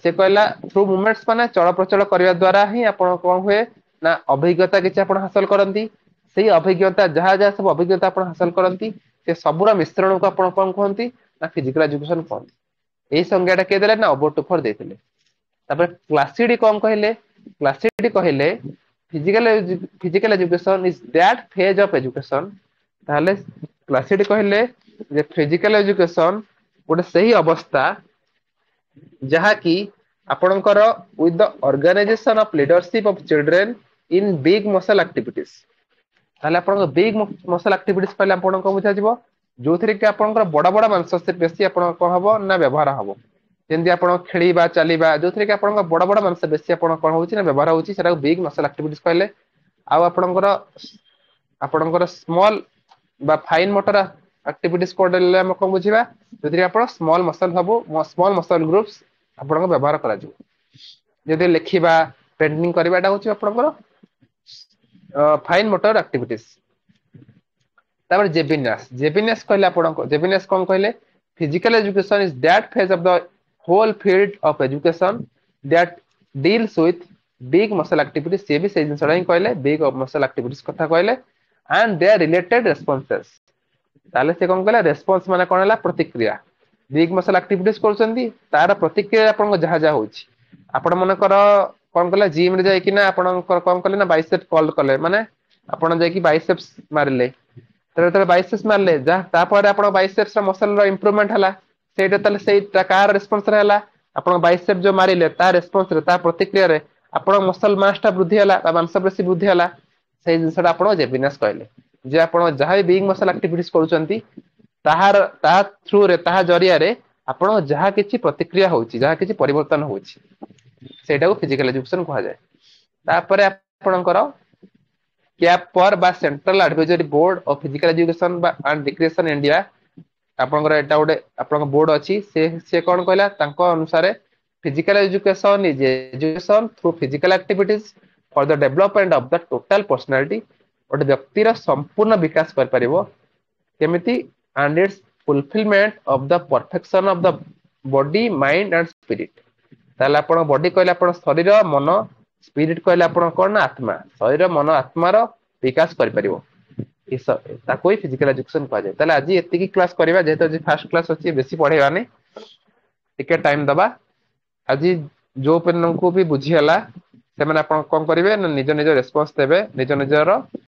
Speaker 1: ସେ କହିଲା ଥ୍ରୁ ମୁଭମେଣ୍ଟସ, ମାନେ ଚଳପ୍ରଚଳ କରିବା ଦ୍ଵାରା ହିଁ ଆପଣ କଣ ହୁଏ ନା ଅଭିଜ୍ଞତା କିଛି ଆପଣ ହାସଲ କରନ୍ତି। ସେଇ ଅଭିଜ୍ଞତା, ଯାହା ଯାହା ସବୁ ଅଭିଜ୍ଞତା ଆପଣ ହାସଲ କରନ୍ତି, ସେ ସବୁର ମିଶ୍ରଣକୁ ଆପଣ କଣ କୁହନ୍ତି ନା ଫିଜିକାଲ ଏଜୁକେସନ କୁହନ୍ତି। ଏଇ ସଂଜ୍ଞାଟା କିଏ ଦେଲେ ନା ଓବରଟଫର ଦେଇଥିଲେ। ତାପରେ କ୍ଲାସିଡି କଣ କହିଲେ? କ୍ଲାସିଡି କହିଲେ, physical education is that phase of education। ତାହେଲେ କ୍ଲାସିଡି କହିଲେ ଯେ ଫିଜିକାଲ ଏଜୁକେସନ ଗୋଟେ ସେଇ ଅବସ୍ଥା ଯାହାକି ଆପଣଙ୍କର with the organization of leadership of children in big muscle activities। ତାହେଲେ ଆପଣଙ୍କ ବିଗ ମସଲ ଆକ୍ଟିଭିଟିଜ କହିଲେ ଆପଣଙ୍କ ବୁଝାଯିବ ଯୋଉଥିରେ କି ଆପଣଙ୍କର ବଡ ବଡ ମାଂସ ପେଶୀ ଆପଣ କଣ ହବ ନା ବ୍ୟବହାର ହବ। ଯେମିତି ଆପଣ ଖେଳିବା, ଚାଲିବା, ଯୋଉଥିରେ କି ଆପଣଙ୍କ ବଡ ବଡ ମାଂସ ପେଶୀ ଆପଣ କଣ ହଉଛି ନା ବ୍ୟବହାର ହଉଛି, ସେଟାକୁ ବିଗ ମସଲ ଆକ୍ଟିଭିଟିଜ କହିଲେ। ଆଉ ଆପଣଙ୍କର ସ୍ମଲ ବା ଫାଇନ ମୋଟର ଆକ୍ଟିଭିଟିଜ କହିଲେ ଆମେ କଣ ବୁଝିବା? ଯୋଉଥିରେ ଆପଣ ସ୍ମଲ ମସଲ ସବୁ, ସ୍ମଲ ମସଲ ଗ୍ରୁପସ ଆପଣଙ୍କ ବ୍ୟବହାର କରାଯିବ। ଯଦି ଲେଖିବା, ପେଣ୍ଟିଂ କରିବା, ଏଟା ହଉଛି ଆପଣଙ୍କର ଫାଇନ ମୋଟର ଆକ୍ଟିଭିଟିଜ। ତାପରେ ଜେବିନାସ। ଜେବିନାସ କହିଲେ ଆପଣଙ୍କ, ଜେବିନାସ କଣ କହିଲେ? Physical education is that phase of the whole field of education that deals with big muscle activity। ସିଏ ବି ସେଇ ଜିନିଷଟା ହିଁ କହିଲେ, ବିଗ ମସଲ ଆକ୍ଟିଭିଟିଜ କଥା କହିଲେ, and their related responses। ତାହେଲେ ସେ କଣ କହିଲେ? ରେସ୍ପନ୍ସ ମାନେ କଣ ହେଲା? ପ୍ରତିକ୍ରିୟା। ବିଗ ମସଲ ଆକ୍ଟିଭିଟିଜ କରୁଛନ୍ତି, ତାର ପ୍ରତିକ୍ରିୟା ଆପଣଙ୍କ ଯାହା ଯାହା ହଉଛି। ଆପଣ ମନେକର କଣ କଲେ, ଜିମ ରେ ଯାଇକିନା ଆପଣଙ୍କର କଣ କଲେ ନା ବାଇସେପ କଲ କଲେ, ମାନେ ଆପଣ ଯାଇକି ବାଇସେପ୍ସ ମାରିଲେ। ଯେତେବେଳେ ବାଇସେପ୍ସ ମାରିଲେ, ଯାହା ତାପରେ ଆପଣ ବାଇସେପ୍ସ ର ମସଲ ର ଇମ୍ପ୍ରୁଭମେଣ୍ଟ ହେଲା, ସେଇଟା ତାହେଲେ ସେଇଟା କାହାର ରେସ୍ପନ୍ସ ରେ ହେଲା? ଆପଣ ବାଇସେପ ଯୋଉ ମାରିଲେ, ତା ରେସ୍ପନ୍ସ ରେ, ତା ପ୍ରତିକ୍ରିୟାରେ ଆପଣ ମସଲ ମାସ ଟା ବୃଦ୍ଧି ହେଲା ବା ମାଂସପେଶୀ ବୃଦ୍ଧି ହେଲା। ସେଇ ଜିନିଷଟା ଆପଣ ଜେବିନାସ କହିଲେ ଯେ ଆପଣ ଯାହା ବି ବିଗ ମସଲ ଆକ୍ଟିଭିଟିସ୍ କରୁଛନ୍ତି, ତାହାର ତା ଥ୍ରୁରେ, ତାହା ଜରିଆରେ ଆପଣ ଯାହା କିଛି ପ୍ରତିକ୍ରିୟା ହଉଛି, ଯାହା କିଛି ପରିବର୍ତ୍ତନ ହଉଛି, ସେଇଟାକୁ ଫିଜିକାଲ ଏଜୁକେସନ କୁହାଯାଏ। ତାପରେ ଆପଣଙ୍କର କ୍ୟାପର ବା Central Advisory Board of Physical Education ବା ଆଣ୍ଡ ରିକ୍ରିଏସନ ଇଣ୍ଡିଆ, ଆପଣଙ୍କର ଏଇଟା ଗୋଟେ ଆପଣଙ୍କ ବୋର୍ଡ ଅଛି। ସେ କଣ କହିଲା? ତାଙ୍କ ଅନୁସାରେ physical education is education through physical activities for the development of the total personality। ଗୋଟେ ବ୍ୟକ୍ତିର ସମ୍ପୂର୍ଣ୍ଣ ବିକାଶ କରିପାରିବ କେମିତି? And its fulfillment of the perfection of the body, mind and spirit। ତାହେଲେ ଆପଣ ବଡି କହିଲେ ଆପଣ ଶରୀର, ମନ, ସ୍ପିରିଟ କହିଲେ ଆପଣ କଣ ନା ଆତ୍ମା। ଶରୀର, ମନ, ଆତ୍ମାର ବିକାଶ କରିପାରିବ, ତାକୁ ହିଁ ଫିଜିକାଲ ଏଜୁକେସନ କୁହାଯାଏ। ତାହେଲେ ଆଜି ଏତିକି କ୍ଲାସ କରିବା। ଯେହେତୁ ଆଜି ଫାଷ୍ଟ କ୍ଲାସ ଅଛି, ବେଶୀ ପଢେଇବାନି, ଟିକେ ଟାଇମ ଦବା। ଆଜି ଯୋଉ ପିଲାଙ୍କୁ ବି ବୁଝି ହେଲା, ସେମାନେ ଆପଣ କଣ କରିବେ ନା ନିଜ ନିଜ ରେସ୍ପନ୍ସ ଦେବେ, ନିଜ ନିଜର